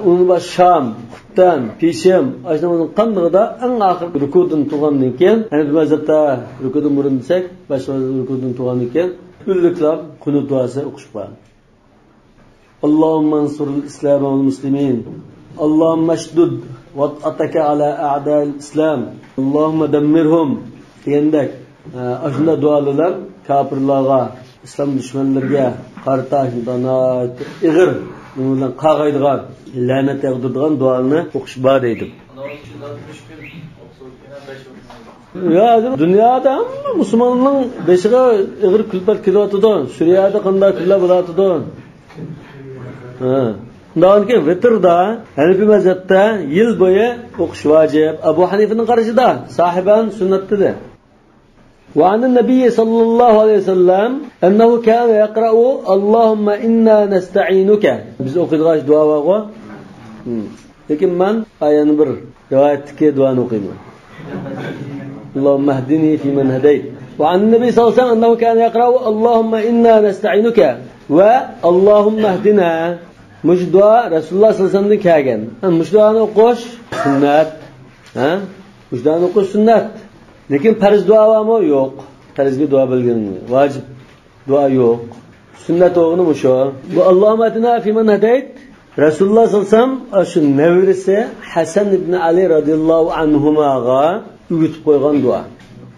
Uni bosh shom, xubdan, peshim, shu namozning qandig'ida eng oxir rukudan turgandan keyin, Hanafi mazhabda rukudan burun desak, boshqa rukudan turgandan keyin ulliklab qunut duosi o'qish bor. Allohumma ansuril islom val muslimin. Allohumma ashdud vat'ataka ala a'da'il islom. Allohumma dammirhum degandek shunda duolar kofirlarga, islom dushmanlariga qarta shunda ig'ir bilan qag'aydigan, la'nat yog'diradigan duoni o'qish bor deydi. Ya dunyoda hamma musulmonning beshiga ig'ir kulfat kelyotidi. Suriyada qanday kunlar bo'latidi. Ha. Undan keyin vitrda Hanafi mazhabda yil bo'yi o'qish vojib. Abu Hanifaning qarashida sahiban sunnat dedi. وعن النبي صلى الله عليه وسلم أنه كان يقرأ اللهم إنا نستعينك. Biz o'qiydigan duo bor. Lekin men ayani bir rivoyatdagi duoni o'qiyman. اللهم اهدني فيمن هديت. وعن النبي صلى الله عليه وسلم أنه كان يقرأ اللهم إنا نستعينك واللهم اهدنا. Mush duo Rasululloh sollallohu alayhi vasallamdan kelgan. Mush duoni o'qish sunnat. Ha? Mush duoni o'qish sunnat. Lekin farz duo bormi? Yo'q. Farzga duo bilgan vojib duo yo'q. Sunnat o'g'ni shu. Bu Allohumma atina fi man hadayt. Rasululloh sollallohu alayhi vasallam shu navrisi Hasan ibn Ali radhiyallohu anhumaga o'rgatib qo'ygan duo.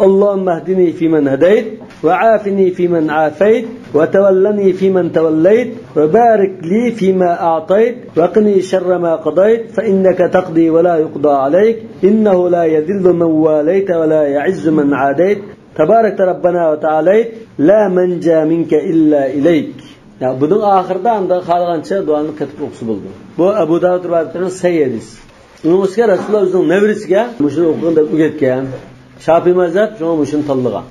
Allohumma ahdini fi man hadayt va afini fi man afayt وتولني فيمن توليت وبارك لي فيما أعطيت وقني شر ما قضيت فإنك تقضي ولا يقضى عليك إنه لا يذل من واليت ولا يعز من عاديت تبارك ربنا وتعاليت لا منجا منك إلا إليك. Yani bunun ahirida anda xohlagancha duoni qatib o'qisa bo'ldi. Bu Abu Davud rivoyatining sahih hadis. Uning ustiga Rasululloh o'zining nevrisiga mushuni o'qing deb o'rgatgan. Shafiy mazhab shuni mushuni tanlagan.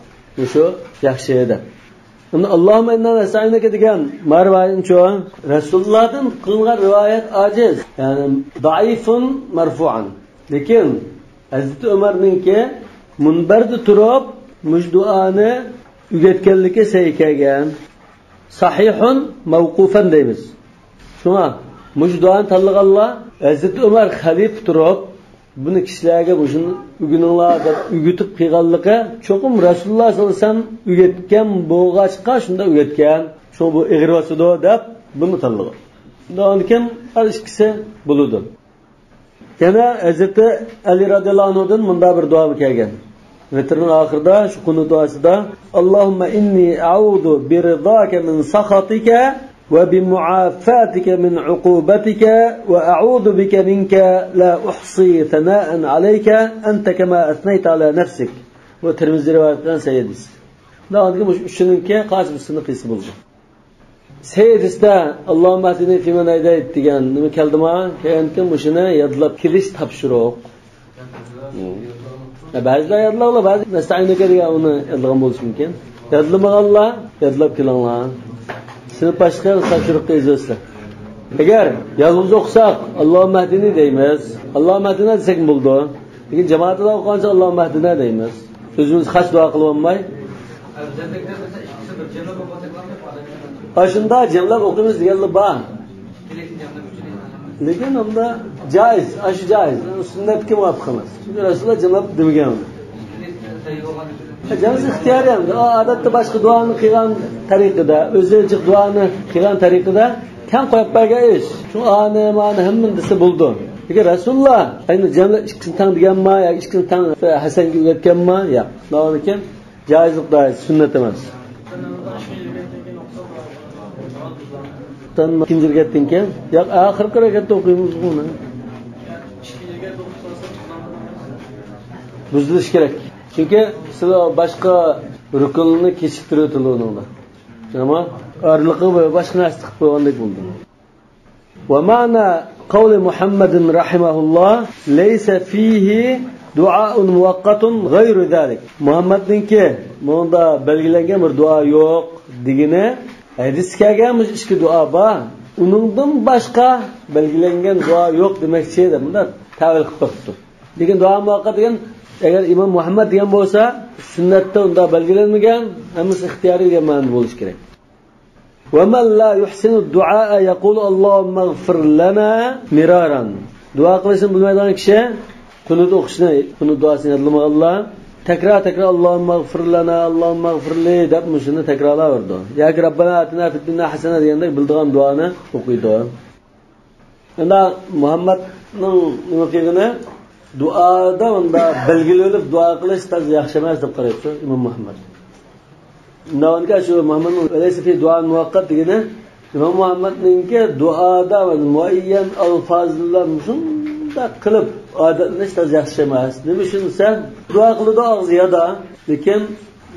Shu yaxshi edi. Endi Allohumma inna nasta'inaka degan rivoyatni Rasulullohdan qilingan rivoyat ajiz, ya'ni zaifun marfu'an. Lekin Hazrati Umarninki munbarda turib mush duoni o'rgatganligi sahih kelgan. Sahihun mavqufan deymiz. Shunga mush duoni tanlaganlar Hazrati Umar xalif turib buni kishilarga shuni o'rganinglar deb o'rgatib qilganligi cho'qim Rasululloh sollallohu alayhi vasallam o'rgatgan bo'lg'achqa shunda o'rgatgan. Shu bu ig'rosido deb buni tanlagan. Undan keyin har ikkisi bo'ladi. Yana Hazrati Ali radhiyallohu anhudan bunda bir duo kelgan. Vitrning oxirida shu qunut duosida Allohumma inni a'udhu bi ridaka min sakhatika وبمعافاتك من عقوبتك وأعوذ بك منك لا أحصي ثناء عليك أنت كما أثنيت على نفسك. وترمذي رواية قilgan sayyidis. Daha bu üçününki qaysi birisini qilsa bo'ldi. Sayyidisda Allohumma ahdini fiman hadayt degan nima keldimi? Keyin mushuni yodlab kelish topshiriq. Ba'zilar yodlag'lar, ba'zi nasta'inaka degan uni yodlagan bo'lishi mumkin. Yodlamaganlar yodlab kelinglar. Sinf boshqa topshiriqqa yozasizlar. Agar yolg'iz o'qisak Allohumma ahdini deymiz. Allohumma ahdina desak bo'ldi. Lekin jamoatda o'qigancha Allohumma ahdina deymiz. O'zimiz xos duo qilib olmay. Shunda jamlab o'qiymiz deganlar bor. Lekin unda joiz, shu joiz. Sunnatga muvofiq emas. Chunki Rasululloh jamlab demagan uni. Jamsiz ixtiyoriy endi. Odatda boshqa duoni qilgan tariqada, o'zicha duoni qilgan tariqada kam qo'yib bergan ish. Shu ani, mani hammani desa bo'ldi. Lekin Rasululloh ayni jamlab ikkisini tang deganmi yoki ikkisini tang Hasanga o'rgatganmi? Yo'q. Lekin joizlik doiz, sunnat emas. Ikkinchi rakatdan keyin yo'q, oxirgi rakatda o'qiymiz buni. Buzilish kerak. Chunki sizlar boshqa rukunni kechiktirib o'tildi unda. Ammo orliqi boshqa narsa qilib qo'ygandek bo'ldi. Va ma'na qavli Muhammadin rahimahulloh laysa fihi duoun muvaqqatun g'ayru zalik. Muhammadninki bunda belgilangan bir duo yo'q degani hadis kelgan ikki duo bor. Uningdan boshqa belgilangan duo yo'q demakchi edi. Bunda tavil qilib qo'yibdi. Lekin duo muvaqqat degan agar Imom Muhammad degan bo'lsa, sunnatda unda belgilanmagan, hammasi ixtiyoriy degan ma'no bo'lishi kerak. Va man la yuhsinu du'a yaqulu Allohumma ighfir lana miraran. Duo qilishni bilmaydigan kishi qunut o'qishni, qunut duosini yodlamaganlar takrar-takrar Allohumma ighfir lana, Allohumma ighfirli deb shuni takrorlayverdi. Yoki Rabbana atina fid dunya hasana degandek bildigan duoni o'qiydi. Unda Muhammadning nima qilgani duoda unda belgilanib duo qilish taz yaxshi emas deb qaraydi Imom Muhammad. Undan shu Muhammadning laysa fi duo muvaqqat degani Imom Muhammadninki duoda muayyan alfozlar shunday qilib odatlanish taz yaxshi emas. Nima uchun desa, duo qiladi og'iz yoda, lekin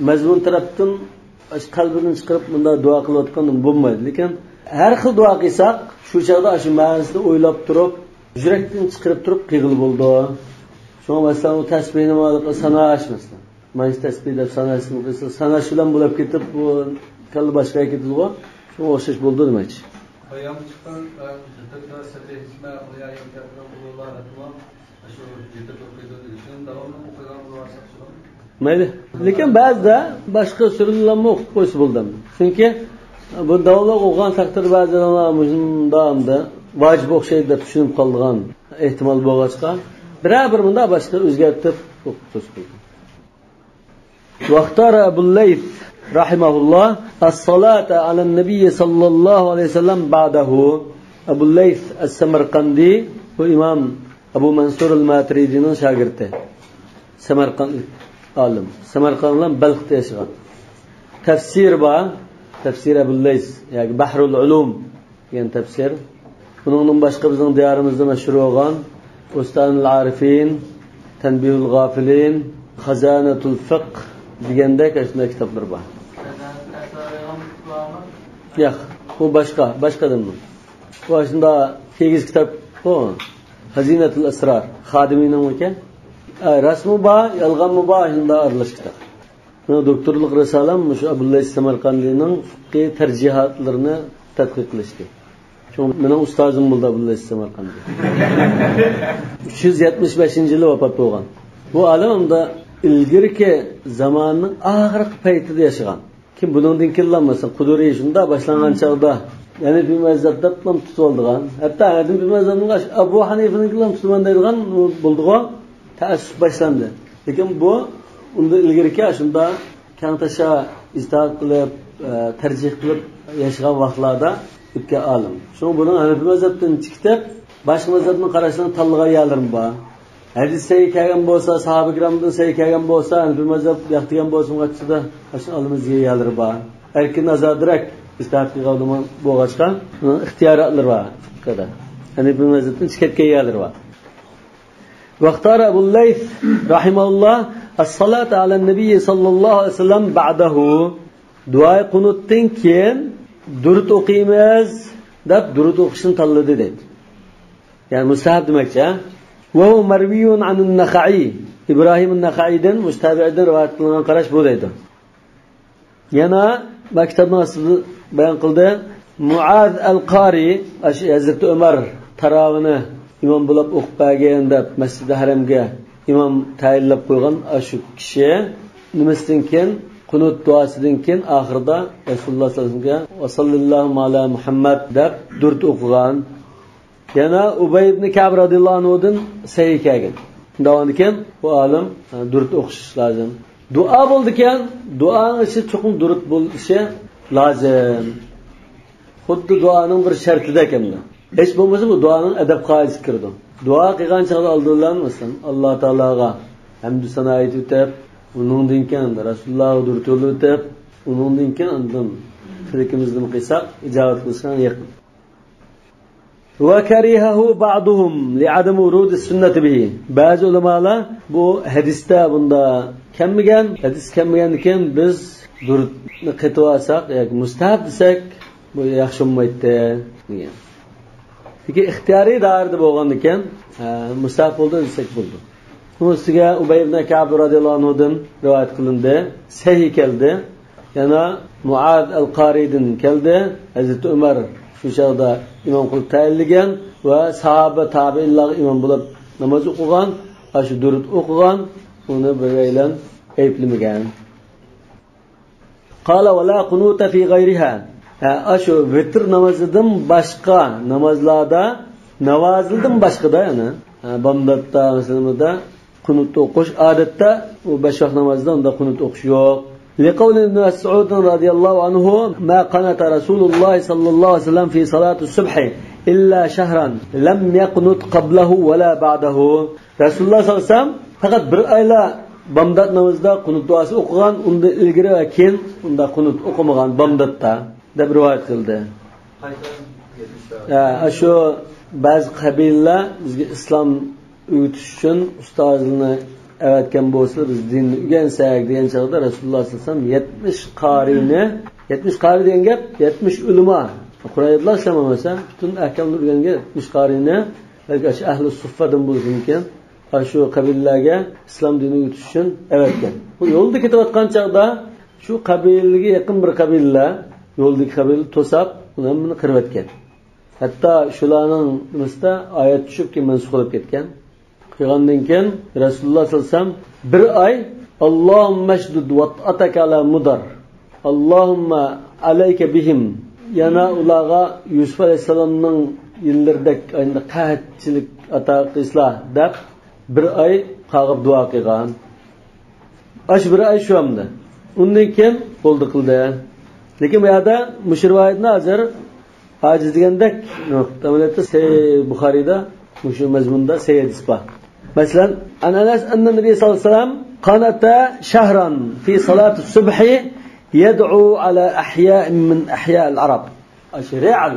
mazmun tarafdan qalbidan chiqarib bunda duo qilayotgan bo'lmaydi. Lekin har xil duo qilsak, shu chog'da shu ma'nosini o'ylab turib, yurakdan chiqarib turib qilg'il bo'ldi. Shunga masalan u tasbihni sanash masalan. Mana shu tasbih deb sanashni qilsa, sanash bilan bo'lib ketib, bu kalla boshqa ketadi-ku. Shunga o'xshash bo'ldi demakchi. Bayam chiqqan jiddakda sabihma shu jidda o'qiydi degan davomli o'qigan bo'lsa. Mayli. Lekin ba'zida boshqa suralarni o'qib qo'ysa bo'ldi. Chunki bu davomli o'qigan taqdirda ba'zi odamlar shundamda vojib o'xshaydi deb tushunib qolgan ehtimol bo'lg'achqa biror bir bunda boshqa o'zgartirib o'qib qo'ysa bo'ldi. Vaqtara Abu Layth rahimahulloh as-salata ala nabiy sallallohu alayhi vasallam ba'dahu. Abu Layth as-Samarqandi bu imom Abu Mansur al-Maturidiyning shogirdi. Samarqandlik olim. Samarqand bilan Balxda yashagan. Tafsir bor. Tafsir Ebu Leys yoki Bahrul Ulum degan tafsir. Buningdan boshqa bizning diyorimizda mashhur bo'lgan Ustanul Arifin, Tanbihul G'afilin, Xazanatul Fiqh degandek shunday kitoblar bor. Yo'q, bu boshqa, boshqadan bu. Bu shunda tegiz kitob bu. Xazinatul Asrar, xodimiyning ekan. Rasmi bor, yolg'onmi bor, shunda aralash kitob. Doktorlik risolam shu Abu Lays Samarqandiyning fiqhiy tarjihatlarini tadqiq qilishdi. Shu mening ustozim bo'ldi Abu Lays Samarqandiy. 375-yili vafot bo'lgan. Bu olim unda ilgirki zamonning oxirgi paytida yashagan. Kim buningdan keyin Quduriy shunda boshlangan chog'da, ya'ni bir mazhabda tutib oldigan, hatto bir mazhabning Abu Hanifaning tutaman deydigan bo'ldigan taassub boshlandi. Lekin bu unda ilgirki shunda kang tasha ijtihod qilib, tarjih qilib yashagan vaqtlarda o'tgan olim. Shu buning Hanafi mazhabdan chiqib, boshqa mazhabning qarashlarini tanlagan yerlarim bor. Hadis sahiy kelgan bo'lsa, sahoba ikramdan sahiy kelgan bo'lsa, Hanafi mazhab yo'q degan bo'lsa, qachida shu olimizga yerlari bor. Erkin azodrak ijtihod qilgan bo'lg'achqa ixtiyoriyatlari bor fiqhda. Hanafi mazhabdan chiqib ketgan yerlari bor. واختار أبو الليث رحمه الله الصلاة على النبي صلى الله عليه وسلم بعده. Duoyi qunutdan keyin durud o'qiymiz deb durud o'qishni tanladi deydi. Ya'ni mustahab demakchi. Va hu marviyun an an-Nakhai. Ibrohim an-Nakhaidan mustabi'dan rivoyat qilingan qarash bu deydi. Yana maktabning aslida bayon qildi. Muaz al-Qari Hazrati Umar tarovini imom bo'lib o'qib bergan deb Masjidi Haramga imom tayinlab qo'ygan shu kishi nimasidan keyin qunut duosidan keyin oxirida Rasululloh sollallohu alayhi vasallamga va sallallohu ala Muhammad deb durud o'qigan. Yana Ubay ibn Ka'b radhiyallohu anhudan sahiy kelgan. Undan keyin bu olim durud o'qish lozim. Duo bo'ldi ekan, duoning ichi chuqur durud bo'lishi lozim. Xuddi duoning bir shartida ekan. Hech bo'lmasa bu duoning adab qoidasi kirdi. Duo qilgan chog'da oldindan masalan Alloh taologa hamd sano aytib o'tib, uningdan keyin Rasulullohga durud o'tib, uningdan keyin undan tilakimizni qilsak, ijobat qilishdan yaqin. Va karihahu ba'duhum li'adam urud as-sunnati bihi. Ba'zi ulamolar bu hadisda bunda kammigan, hadis kammigan ekan biz durudni qilib olsak yoki mustahab desak, bu yaxshi bo'lmaydi degan. Lekin ixtiyoriy doirada bo'lgan ekan, mustahab bo'ldi desak bo'ldi. Bu ustiga Ubay ibn Ka'b radhiyallohu anhudan rivoyat qilindi, sahiy keldi. Yana Muad al-Qaridan keldi. Hazrati Umar shu chog'da imom qilib tayinlagan va sahoba tabiinlar imom bo'lib namoz o'qigan, shu durud o'qigan, uni biraylan ayblamagan. Qala va la qunuta fi g'ayriha. Shu vitr namozidan boshqa namozlarda, navozildan boshqada, ya'ni bomdodda masalan qunut o'qish odatda u besh vaqt namozida unda qunut o'qish yo'q. لقول ابن مسعود رضي الله عنه ما قنت رسول الله صلى الله عليه وسلم في صلاة الصبح إلا شهرا لم يقنت قبله ولا بعده. رسول الله صلى الله عليه وسلم faqat bir ayla bomdod namozida qunut duosi o'qigan, unda ilgari va keyin unda qunut o'qimagan bomdodda deb rivoyat qildi. Shu ba'zi qabilalar bizga islom o'rgatish uchun ustozini avatgan bo'lsa, biz dinni o'rgansak degan chog'da Rasululloh sollallohu alayhi vasallam 70 qorini, 70 qori degan gap 70 ulamo. Qur'onlar ishlamosa, butun ahkomni o'rgangan 70 qorini, balki ahli suffadan bo'lishi mumkin. Shu qabilalarga islom dinini o'rgatish uchun avatgan. Bu yo'lda ketayotgan chog'da shu qabilaga yaqin bir qabilalar yo'ldagi qabila to'sab, ularni qirib o'tgan. Hatto shularning nimasida oyat tushib, keyin mansux bo'lib ketgan. Qilgandan keyin Rasululloh sollallohu alayhi vasallam bir oy Allohumma shdud wat'ataka ala mudar. Allohumma alayka bihim. Yana ularga Yusuf alayhissalomning yillaridek endi qahatchilik ato qilsizlar deb bir oy qag'ib duo qilgan. Ash bir oy shu hamda. Undan keyin bo'ldi qildi. Lekin bu yerda mush rivoyatni hozir ajiz degandek amaliyotda Buxoriyda shu mazmunda hadis bor. Masalan, an Anas anna Nabiy sallallohu alayhi vasallam qanata shahran fi salati subhi يدعو على أحياء من أحياء العرب. رعل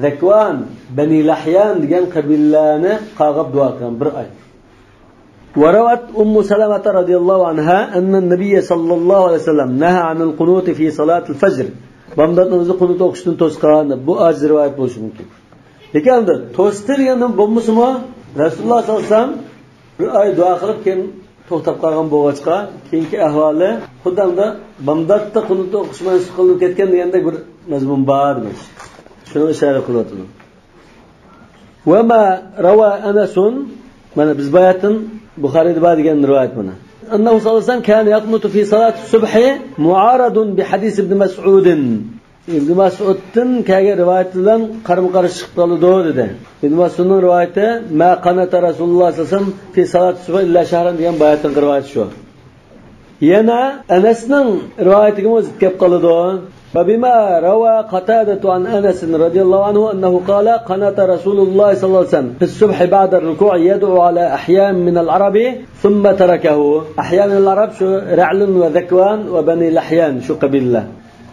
ذكوان بني لحيان degan qabilalarni qag'ab duo qilgan bir oy. وروت أم سلمة رضي الله عنها أن النبي صلى الله عليه وسلم نهى عن القنوت في صلاة الفجر. Bomdod namozi qunut o'qishdan to'sgan, bu ajiz rivoyat bo'lishi mumkin. Lekin endi to'sdi degandan bo'lmasimi, Rasululloh sollallohu alayhi vasallam bir oy duo qilib keyin to'xtab qolgan bo'lg'achqa, keyingi ahvoli xuddi endi bomdodda qunut o'qish mansub qilinib ketgan degandek bir mazmun bor emish. Shuni ishora qilyapti. Va ma rawa Anasun, mana biz bayatin Buxoriyda bor degan rivoyat mana. أنه صلى الله عليه وسلم كان يقنط في صلاة الصبح معارض بحديث ابن مسعود. ابن مسعودتن كاga rivoyati bilan qarama-qarshi chiqib qoldi dedi. Ibn Mas'udning rivoyati ma qanata Rasululloh sollallohu alayhi vasallam fi salati subh illa shahran degan bayatning rivoyati shu. Yana Anasning rivoyatiga zid kelib qoladi. وبما روى قتادة عن أنس رضي الله عنه أنه قال قنت رسول الله صلى الله عليه وسلم في الصبح بعد الركوع يدعو على أحياء من العرب ثم تركه. أحياء من العرب شو رعل وذكوان وبني لحيان شو قبيلة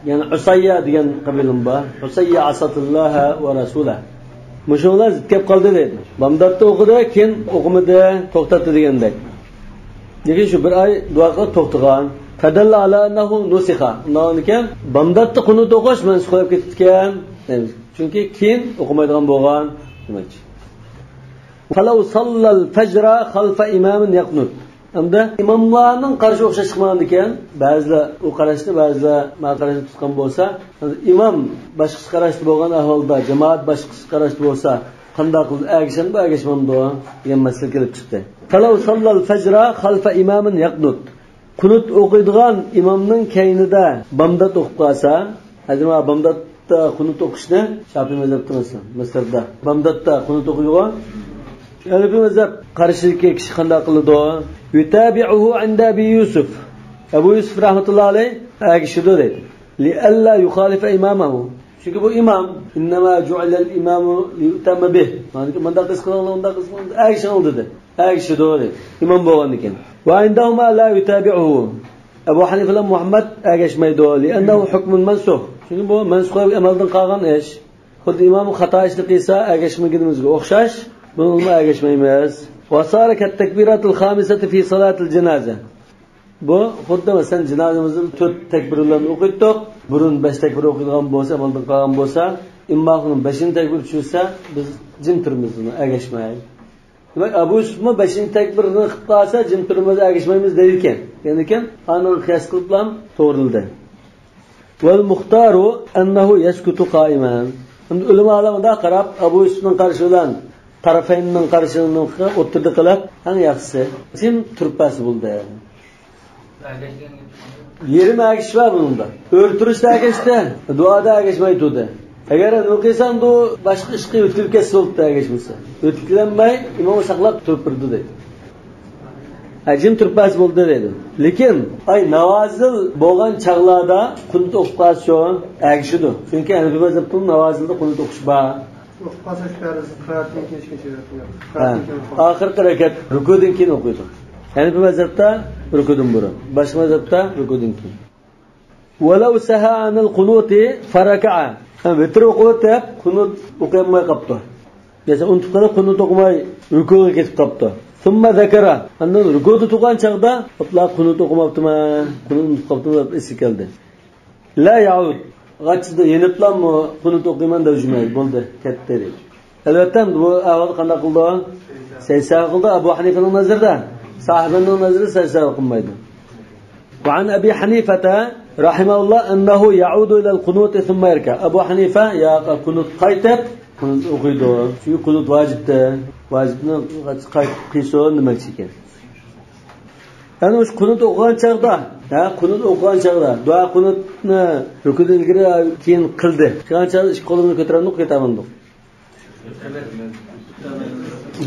يعني عصية ديان قبيلة با عصية عصت الله ورسوله. Muşular zid kelib qoldi dedi. Bomdodda o'qidi, keyin o'qimadi, to'xtatdi degandek. Lekin shu bir oy duo qilib to'xtagan. Fadalla ala annahu nusikha. Undan keyin bomdodda qunut o'qish mansub qilib ketgan deymiz. Chunki keyin o'qimaydigan bo'lgan demakchi. Falau sallal fajra khalfa imamin yaqnut. Endi imomlarning qarashi o'xshash chiqmagan ekan, ba'zilar u qarashni, ba'zilar ma qarashni tutgan bo'lsa, imom boshqa qarashda bo'lgan ahvolda, jamoat boshqa qarashda bo'lsa, qanday qilib ergashamdi, ergashmamdi degan masala kelib chiqdi. Falau sallal fajra khalfa imamin yaqnut. Qunut o'qiydigan imomning kaynida bomdod o'qib qolsa, hozir mana bomdodda qunut o'qishni Shofiy mazhabda masalan, Misrda bomdodda qunut o'qiydigan Hanafiy mazhab qarshilikka kishi qanday qiladi? Yutabi'uhu inda Abi Yusuf. Abu Yusuf rahmatullohi alayh ergashadi deydi. Lialla yukhalifa imamahu. Chunki bu imom innama ju'ila al-imamu liyutamma bih. Ma'niki bunda qiz qilinglar, unda qiz qilinglar, ergashing dedi. Ergashadi deydi. Imom bo'lgan ekan. Va indahuma la yutabi'uhu. Abu Hanifa bilan Muhammad ergashmaydi. Li'annahu hukmun mansukh. Chunki bu mansukh amaldan qolgan ish. Xuddi imom xato ishni qilsa ergashmaganimizga o'xshash. Bununla ergashmaymiz. وصار كالتكبيرات الخامسة في صلاة الجنازة. Bu xuddi masalan janozamizni 4 takbirlarni o'qitdik. Burun 5 takbir o'qiydigan bo'lsa, amaldan qolgan bo'lsa, imomning 5-takbir tushsa, biz jim turamiz, uni ergashmay. Demak, Abu Yusufmi 5-takbirni qilib qolsa, jim turamiz, ergashmaymiz deydi ekan. Ya'ni ekan, aniq qiyos qilib ham to'g'rildi. Val muxtaru annahu yaskutu qa'iman. Endi ulamolar qarab Abu Yusufning qarashi bilan tarafaynning qarashini o'tirdi qilib, eng yaxshisi jim turpasi bo'ldi. Yerim ergish var bunda. O'rturishda ergishdi, duoda ergishmay turdi. Agar o'qisan bu boshqa ishga o'tkilib ketsa bo'ldi ergishmasa. O'tkilanmay imom saqlab turib turdi dedi. Jim turpasi bo'ldi dedi. Lekin ay navozil bo'lgan chaqlarda qunut o'qib qolsa ergishidi. Chunki Hanafiy mazhabida navozilda qunut o'qish bor. Oxirgi rakat rukudan keyin o'qiydi. Hanafiy mazhabda rukudan burun, boshqa mazhabda rukudan keyin. Walau saha anil qunuti faraka'a. Vitr o'qib qunut o'qiyolmay qolibdi. Desa unutib qolib qunut o'qimay rukuga ketib qolibdi. Thumma zakara. Andan rukuda turgan chaqda hopla qunut o'qimabdiman, qunut unutib qolibdim deb esi keldi. La yaud. G'achida yeniplanmi qunut o'qiyman deb jumay bo'ldi, ketdi dedi. Albatta bu avval qanday qildi? Saysa qildi Abu Hanifaning nazarida. Sahibining nazarida saysa qilmaydi. Va an Abi Hanifata rahimahulloh annahu ya'udu ila al-qunut thumma yarka. Abu Hanifa ya qunut qaytib qunut o'qiydi. Chunki qunut vojibdi. Vojibni qaytib qilsa demakchi ekan. Yani o'sha qunut o'qigan chaqda, qunut o'qigan chaqda duo qunutni rukudan ilgari keyin qildi. Qilgan chaqda ikki qo'limni ko'taraman, ketaman.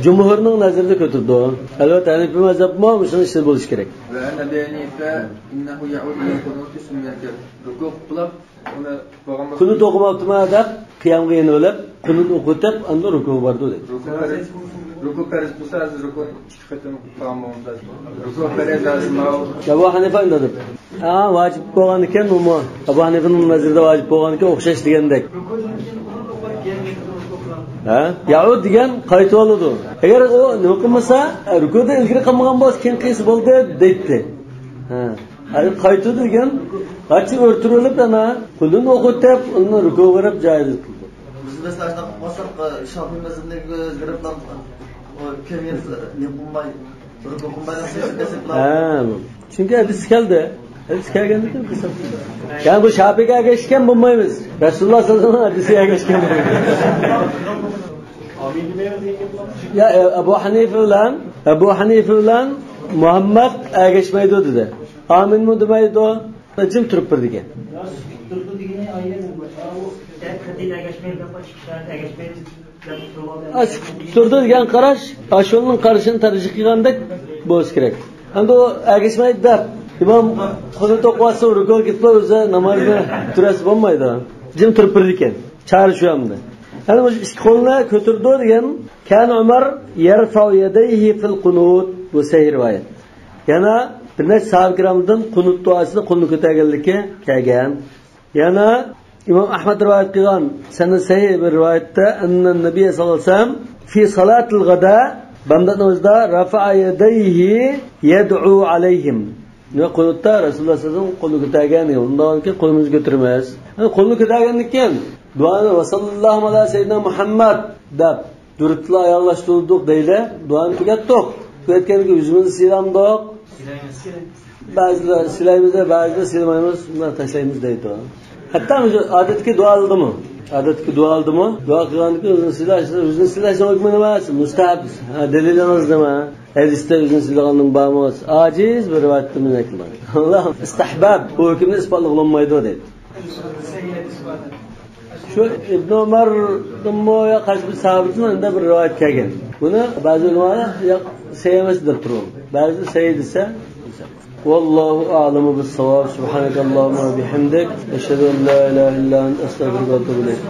Cumhurning nazarida ko'tardi. Albatta Hanifi mazhabmi shuni ishda bo'lish kerak. Va Abi Hanifa innahu ya'ud ila qunuti summa ruku qilib uni qunut o'qimabdimi deb qiyamga yenib olib qunut o'qitib unda rukuga bordi deydi. Ruku farz bo'lsa ruku ikki qatim qilgan bo'ladi. Ruku farz azma Abu Hanifa dedi. Ha, vojib bo'lgan ekan umi. Abu Hanifaning nazarida vojib bo'lgan ekan o'xshash degandek. Ha, yaud degan qaytib oladi. Agar u nima qilmasa, rukuda ilgari qilmagan bo'lsa, keyin qilsa bo'ldi deydi. Ha, qaytdi degan, qachi o'rtirilib ana qulun o'qitib, uni rukuga borib joiz qildi. Biz mesela qilmasak, Şafii mezhebindeki o'zgarib Ha, chunki hadis keldi. Hadis kelganda yani bu Şafii'ye ergashgan bo'lmaymiz. Rasululloh sallallohu alayhi vasallam hadisiga ergashgan bo'lmaymiz. Ya Abu Hanifa bilan Muhammad ergashmaydi dedi. Amin mi demaydi, jim turib bir degan. Turdi degan qarash, ashulning qarashini tarjih qilgandek bo'lish kerak. Endi u ergashmaydi deb imom qunut o'qiyotsa rukuga ketib o'zi namozni turasi bo'lmaydi. Jim turib bir ekan. Chari shu hamda. Yani bu ikki qo'lni ko'tardi degan kan Umar yarfa'u yadayhi fil qunut bu sahih rivoyat. Yana bir necha sahoba kiramdan qunut duosida qo'lni ko'targanligi kelgan. Yana İmam Ahmad rivoyat qilgan sanad sahih bir rivoyatda anna nabiy sallallohu alayhi vasallam fi salatil g'ada bamdat namozida rafa'a yadayhi yad'u alayhim. Nima qunutda Rasululloh sallallohu alayhi vasallam qo'lni ko'targan, undan keyin qo'limizni ko'taramiz. Qo'lni ko'targandan keyin duoni va sallallohu ala sayyidina Muhammad deb durutla ayarlashtirdik deydi. Duoni tugatdik. Tugatgandan keyin yuzimizni silamdiq. Ba'zilar silaymiz, ba'zilar silmaymiz, undan tashlaymiz deydi. Hatta odatga duo oldimi? Odatga duo oldimi? Duo qilgandan keyin o'zini silash, o'zini silash hukmi nima? Mustahab. Dalilimiz nima? Hadisda o'zini silaganning bormi? Ajiz bir rivoyatda aytilgan. Alloh istihbab bu hukmni isbotlanmaydi deydi. Shu Ibn Umardanmi yo qaysi bir sahobadan unda bir rivoyat kelgan. Buni ba'zi ulamolar sahih emas deb turadi. Ba'zi sahih desa. Vallohu a'lamu bis-savob. Subhanakallahumma va bihamdik. Ashhadu an la ilaha illa anta astagfiruka va atubu ilayk.